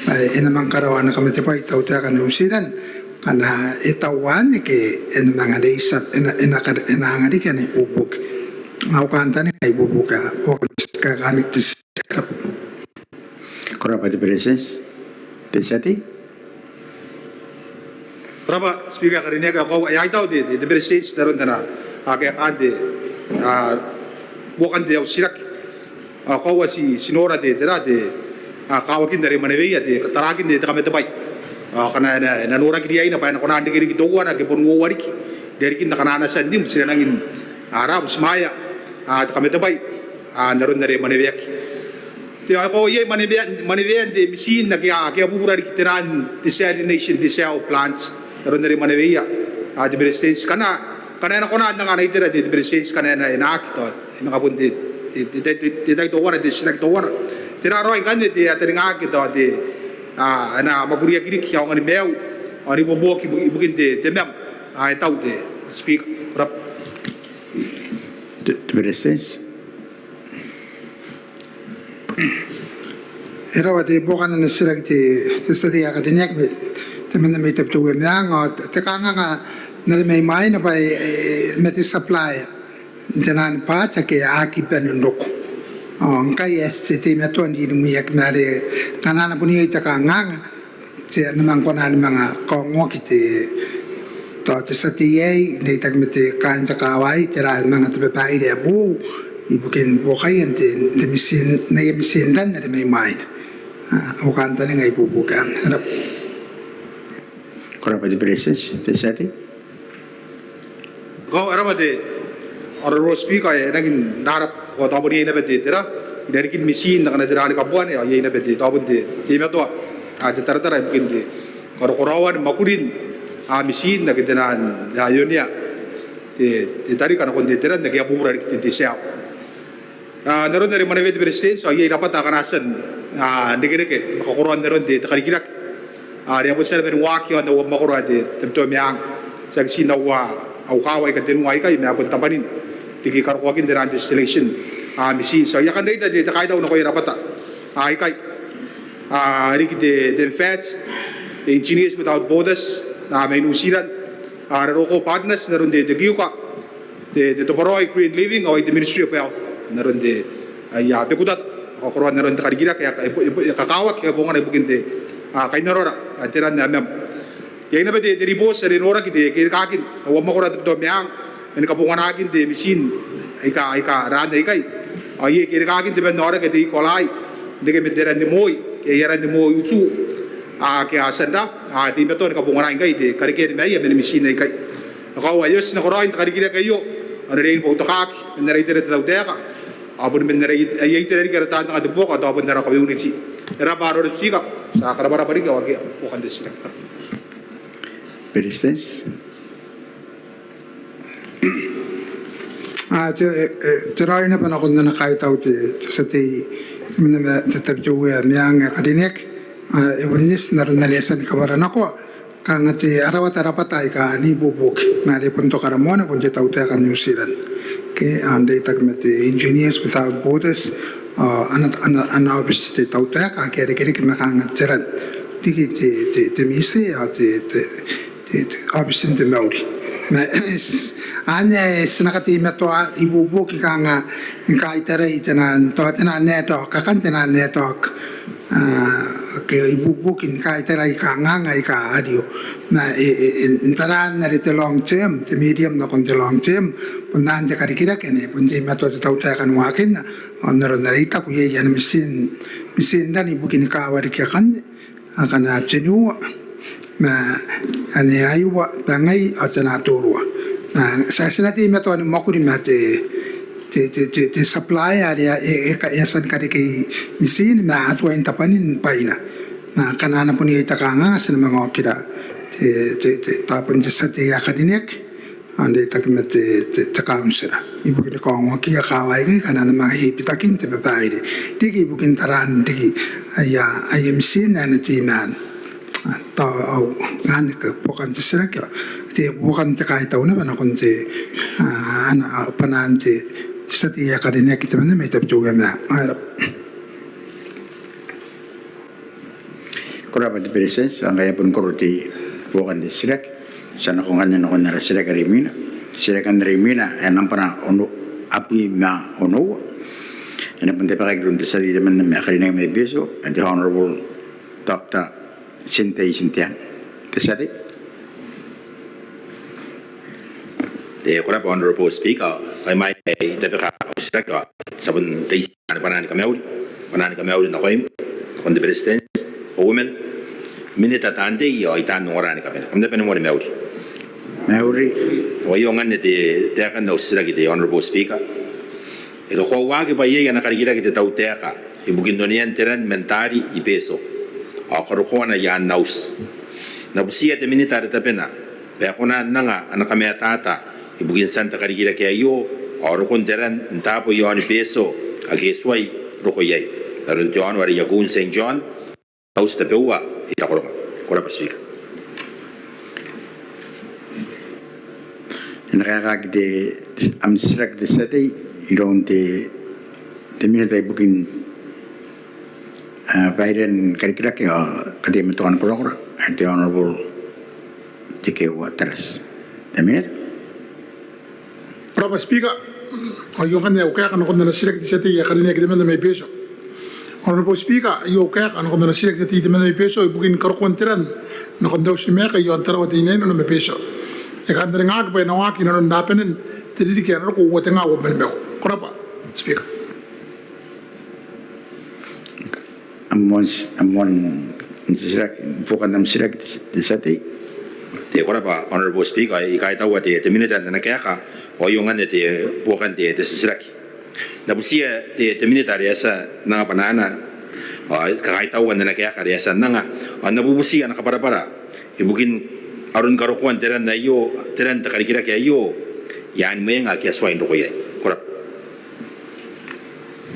Bwa e na manga karaoa ana kamatebwai te tautaeka New Zealand ngkana e tau anne ke e na manga reita, e na, e na kar-, e na anga riki ana ibuobuoki. Au kantaninga ibuobuoki, a, buokan te kaekaani te titiraki. Ko rabwa te Beretitenti. Te tia tei. Ko rabwa Speaker ae karineaki. Ao e a kaitau te, te, te Beretitenti n aron ana, a, kaekaan te, a, buokan te au titiraki. Ao koaua ti, ti nora te, tera te, a, kawakin are e mwaneweia te, tarakin te, te kamatebwai. Ao ngkana e na, e na noraki riaina bwa e na kona n reke riki teuana ke bon uoua riki irarikin akana a tia n nim, ti na nangi n ara butimwaea te kamatebwai n aron are e mwaneweaki. Te, ao e koaua iai mwanewean, mwanewean te mitiin ake a, ake a bubura riki, te naan desalination, desal plant, n aron are e mwaneweia te Beretitenti. Ngkana, ngkana e na kona n anga ana itera te, te Beretitenti, ngkana e na, e na aki, tao e manga bon te, te, te, te, te tai teuana, te titiraki teuana. Tera raoi ngkanne te ae taningaaki tao te, a, e na mwakuriaki riki aonga ni maiu ao n ibuobuoki ibu-, ibukin te, te mam ae tau, te Speaker. Ko rabwa. Te, te Beretitenti. E raba te buokan ana titiraki te, te tia tei ae karineaki, temanna mai Tabiteuea Meang. Ao te, te kanganga n are mai mwaina bwa e, e, ma te supply n te naan bwaati ake a aki bane n roko. Ao ngkai ae ti teimatoa n rimwiaki ma are ngkana a na bon iai te kanganga, ti a na manga kona ni manga kaongoaki te, tao te tia tei aei n reitaki ma te, kaain te kaawa aei, tera ae manga te babaire ae boou ibukin buokaia n te, n te mitiin, n aia mitiin ran are mai mwaina. A, au kantaninga ibuobuoki anne. Ko rabwa. Ko rabwa te Beretitenti. Te tia tei. Ko rabwa te Honourable Speaker, e rangi n rarabwa. Ko tao bon iai naba te, tera, irarikin mitiin akana tera ni kabuane, ao iai naba te, tao bon te, teimatoa, a, te taratara ibukin te karokoraoan mwakurin, a, mitiin ake te naan, a, ionea te, te tarika nakon te, tera, n ake a bubura riki, te, te desal. A, n aron are e mwaneweia te Beretitenti, ao iai rabwata akana a tia n, a, n rekereke ma kakoroan aron te, te karikirake are a bon tia naba ni waaki iaon au abamwakoro ae te Tabiteuea Meang. Tiaki tii n au, au kaawa aika tenua aikai, ma bon tabwanin riki karokoakin te naan distillation, a, mitiin. Ao I a kan reita te, te kaitau nakoia rabwata, a, aikai, a, riki te, te MFAT, te Engineers Without Borders, a, mai New Zealand, a, ara roko partners n aron te, te KIUCA, te, te Toboraoi Green Living, ao ai te Ministry of Health n aron te, aia bekutata, ao kakoroan aron te karikirake ae, e, e, e kakawaki, ae bongana ibukin te, a, kainnanora, a, te ran ae mam. Iai naba te, te ribooti are e noraki te kerikaakin au abamwakoro ae Tabiteuea Meang man kabonganaakin te mitiin aika, aika raan aikai. Ao iai kerikaakin te bannaoraki ae te E. coli n reke man te ran ni moi, ke aia ran ni moi utu, a, ake a tia n ra, a, teimatoa ni kabonganaaki ngkai te karekean maia man mitiin aikai. E koaua ae e oti nakoraoi n te karikirake aio, ao n aron are e boutokaaki man ara itera te tautaeka, ao boni man ara it-, aia itera riki ara taan anga te buoka, tao bon ara community. E raba Honourable Speaker, ti a karabwarabwa riki ao akea buokan te titiraki. Beretitenti. A, te, e, e, te raoi naba nakon ana kaitau te, te tia tei, temanna mai Tabiteuea Meang ae karineaki. A, e bon eti n aron are e a tia ni kabwaranakoa, kanga te, a rawata rabwata aika a ibuobuoki, ma are bon tokara moana bon te tautaeka n New Zealand. Ke, a, n reitaki ma te Engineers Without Borders, a, ana, ana, ana aobiti te tautaeka ake a irekereke ma kanga te ran, riki te, te, te MISE, a, te, te, te, te aobitin te mauri. Ma, anne ae ti na kateimatoa ibuobuoki kanga ni kaitarai te naan, tao te naan network, kakan te naan network. A, ke ibuobuoki ni kaitarai kanganga aika a rio. Ma e, e, e, n taraan are te long term, te medium nakon te long term, bon anne te karikirake anne, bon teimatoa te tautaeka ni waakinna, ao n aron are I taku iai ana mitiin, mitiin ran ibukin kaawa riki akanne, akana tenua, ma ane aiwa, bwa ngai, ao ti na torua. Ma ti a, ti na teimatoa ni mwakuri ma te, te, te, te, te supplier are e, e, e a tia ni karekei mitiin, ma a tuai n tabwanin bwaina. Ma ngkana a na bon iai te kanganga ti na manga okira te, te, te, tao bon te tia tei ae karineaki, ao n reitaki ma te, te, te kauntira, ibukin kaongoakiia kaawa aikai akana a na manga iai bitakin te babaire, riki ibukin taraan riki aia, aia mitiin ae na tei maan. A, tao au, anne buokan te titiraki, ao te buokan te kaitau naba nakon te, a, ana, a, bwanaan te, te tia tei ae karineaki temanna mai Tabiteuea Meang. Ko rabwa. Ko rabwa te Beretitenti, ao ngkai e a boni koro te buokan te titiraki, ti a nako ngkanne nakon ara titiraki are imwina. Titiraki are imwina ae nambwana ono, abwi ma onoua. E na bon tabekaki iroun te tia tei temanna ae karineaki mai Betio, ae te Honourable Doctor Tinte Itinteang. Te tia tei. E, ko rabwa Honourable Speaker, ao imwain ae I tabeka au titiraki ao ti a bon reitia ana bwanaa ni kamauri, bwanaa ni kamauri nakoim, nakon te Beretitenti, Kauoman, Minita taan tei ao I taan ongora ni kabane. Kam na bane moa ni mauri. Mauri. Ao aio ngkanne te taekan au titiraki, te Honourable Speaker. E kakoauaki bwa iai ana karikirake te tautaeka ibukin onean te ran man taari i Betio ao karokoana i aan auti. N na butiia te Minita are tabena bwa e kona n anga ana kamataata ibukin tian te karikirake aio ao rokon te ran n taabo i aon Betio ake e tuai roko iai, n aron te aono are Iakuun Saint John, auti tabeua i Takoronga. Ko rabwa Speaker. E na kaekaaki te, te, am titiraki te tia tei iroun te, te Minita ibukin, a, bairean karikirake ao kateimatoan korakora, ae te Honourable Tekeeua Tarati. Te Minita. Ko rabwa Speaker. Ao aio ngkanne au kaeka nakon ana titiraki te tia tei ae karineaki temanna mai Betio. Honourable Speaker, aio au kaeka nakon ana titiraki te tia tei temanna mai Betio ibukin karokoan te ran nakon te auti ni maeka i aon Tarawa Teinainano ma Betio. E kantaningaaki bwa e na waaki inanon rabanen te ririki ae na roko uoa tenga uabwi ma nimaua. Ko rabwa Speaker. Am moan, am moan titiraki, buokan am titiraki te, te tia tei. Te, ko rabwa Honourable Speaker, I kaitaua te, te Minita n ana kaeka, ao aio ngkanne te buokan te, te titiraki. N na butiia te, te Minita are e a tia n anga bwanaana, ao I kakaitaua n ana kaeka are e a tia n anga, ao n na bubuti ana kabwarabwara ibukin aron karokoan te ran aio, te ran te karikirake aio i aan mwenga ake a tuai n roko iai. Ko rabwa.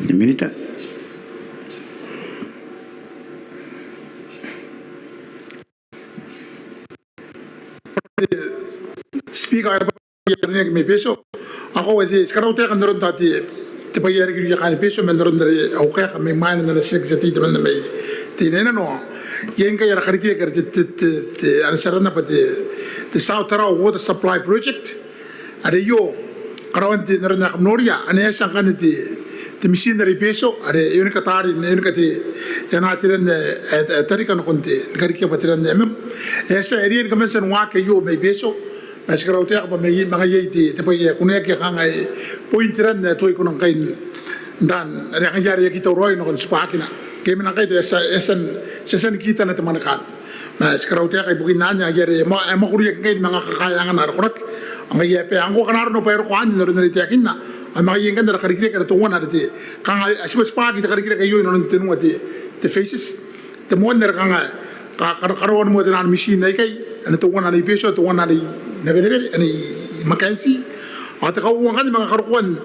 Te Minita. Speaker, ae karineaki mai Betio. Ao e koaua ti, ti karautaeka n aron tao te, te bwai ae riki irouia kaain Betio, ma n aron are au kaeka mai mwaina n ana titiraki te tia tei temanna mai Teinainano. Iai ngkai ara karikirake are te, te, te, te, are ti aranna bwa te, te South Tarawa Water Supply Project. Are aio, karaoan te, n aron ae kam noria, ane e a tia ngkanne te, te mitin are i Betio, are e onika taari, e onika te, e anaa te ran ae, ae, ae tarika nakon te, ni karikia bwa te ran ae mem. E a tia, e riai ni kaman tia n waaki aio mai Betio, ma ti karautaeka bwa manga iai te, te bwai ae kuneaki ae kangai, boin te ran ae tuai kona ngkai n ran, are ngaia are e aki tauraoi nakon tibwakina. Ke e mena ngkai tao e a tia, e a tia n, ti a tia ni kitana te mwane kaan. Ma ti karautaeka ibukin anne, ngaia are e mwa-, e mwakuriaki ngkai ni manga kakaea angana ara koraki. Ao ngaia e bae ngkoa kanga arona bwa e roko anne n aron are I taekinna. Ao manga iai ngkanne ara karikirake are teuana are te, kanga e tibwatibwaaki te karikirake aio inanon tenua te, te phases. Te moan are kanga ka-, ka-, karaoan moa tenaan mitin aikai, ane teuana ane i Betio, teuana ane i Nawerewere, ane i Mackenzie. Ao te kauoua ngkanne manga karokoan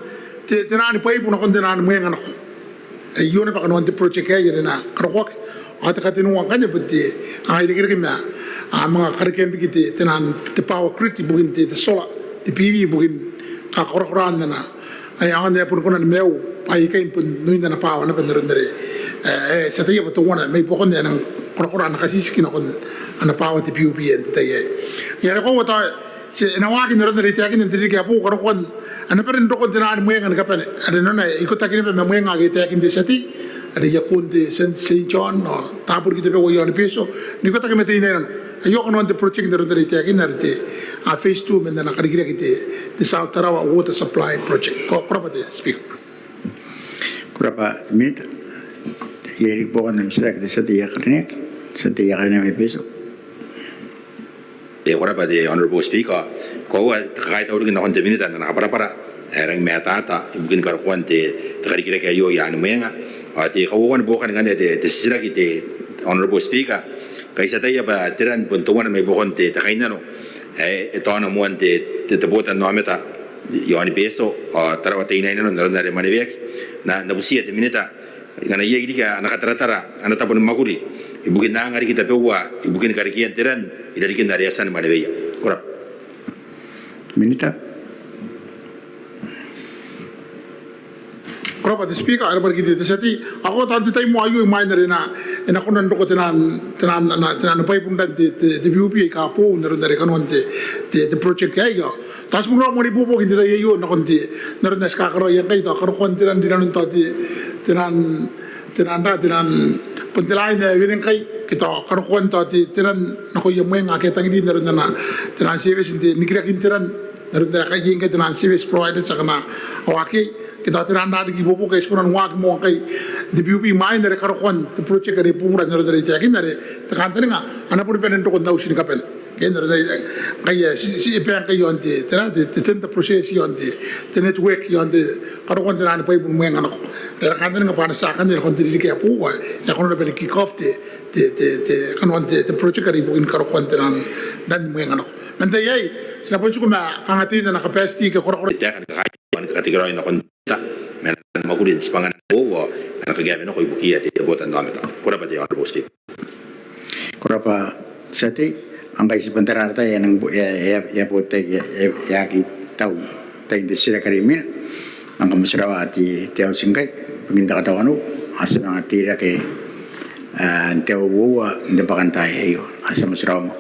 te, tenaan bwaibu nakon tenaan mwenga nako. Aio naba kanoan te project aei are e na karokoaki. Ao te katenua ngkanne bon te, kanga irekereke ma, a, manga karekean riki te, tenaan, te power grid ibukin te, te solar, te P V ibukin kakorakoraan ana, ae aonga n ae boni kona ni maiu bwaai aikai bon oin ana power naba n aron are, e, e, ti ataia bwa teuana mai buakon ae e nang korakora ana katitiki nakon ana power te P U B n te tai aei. Ngaia are e koaua tao ti, e na waaki n aron are I taekinna n te ririki ae boou, karokoan ana bane n rokon tenaan mwenga ni kabane are nanona e ikotaki naba ma mwenga ake e taekin te tia tei, are Iakuun te Saint, Saint John ao taabo riki tabeua i aon Betio, n ikotaki ma Teinainano. Aio kanoan te project n aron are I taekinna are te, a, phase two man ana karikirake te, te South Tarawa Water Supply Project. Ko, ko rabwa te Speaker. Ko rabwa Minita. Iai riki buokan am titiraki te tia tei ae karineaki, tia tei ae karineaki mai Betio. E, ko rabwa te Honourable Speaker. Koaua, kakaitau riki nakon te Minita n ana kabwarabwara ae e rangi ni matata ibukin karokoan te, te karikirake aio i aan mwenga. Ao te kauoua ni buokan ngkanne te, te titiraki te Honourable Speaker, ngkai ti ataia bwa te ran bon teuana mai buakon te, te kainnano ae e taona moan te, te, te botannaomata i aon Betio ao Tarawa Teinainano n aron are e mwaneweaki. N na, n na butiia te Minita ngkana iai riki ana kataratara, ana tabo ni mwakuri ibukin anga riki tabeua ibukin karekean te ran i rarikin are e a tia ni mwaneweia. Ko rabwa. Minita. Ko rabwa te Speaker, e rabwa riki te, te tia tei. Ao tao n te tai moa aio imwain are e na, e na kona n roko tenaan, tenaan, tenaan bwaibu n ran te, te, te P U B aika boou n aron are kanoan te, te, te project aei. Tao ti boni karaoa moa ibuobuoki n te tai aio nakon te, n aron ae ti kakaraoia ngkai tao karokoan te ran rinanon tao te, tenaan, tenaan ra, tenaan, bon te line ae wene ngkai, ke tao karokoan tao te, te ran nakoia mwenga ake a tangiri n aron ana, tenaan service n te, nikirakin te ran, n aron are kaiei ngkai tenaan service providers akana a waaki, ke tao tenaan ra riki ibuobuoki ae ti kona n waaki moa ngkai, te PUB imwain are karokoan te project are bubura n aron are I taekinna are te kantaninga a na boni bane n roko n auti ni kabane. Ke n aron are ngkai e a ti, ti, e bane ngkai iaon te, tera, te, te tender process iaon te, te network iaon te karokoan te naan bwai bon mwenga nako. Are kantaninga bwa a na tia akanne nakon te ririki ae boou ao e a kona naba ni kick off te, te, te, te kanoan te, te project are ibukin karokoan te naan, naan mwenga nako. Man tai aei ti na bon tiku ma kanga te, n ana capacity ke korakora. Te aeka ni kakaitau, ni kakatekeraoi nakon te, ma ana mwakuri n tibwangana boou ao ana kakeawe nako ibukiia te botannaomata. Ko rabwa te Honourable Speaker. Ko rabwa te tia tei. Ao ngkai ti bon tara ara tai ae nang bo-, e a, e a, e a bo tai, e a, e a aki tau tain te titiraki are imwina. Ao kam a tia rawa te, te auti ngkai ibukin te katawanou. Ao ti a manga teirake, a, n te aoa uoua n te bwakantaai aio. Ao ti a manga tia rawa ma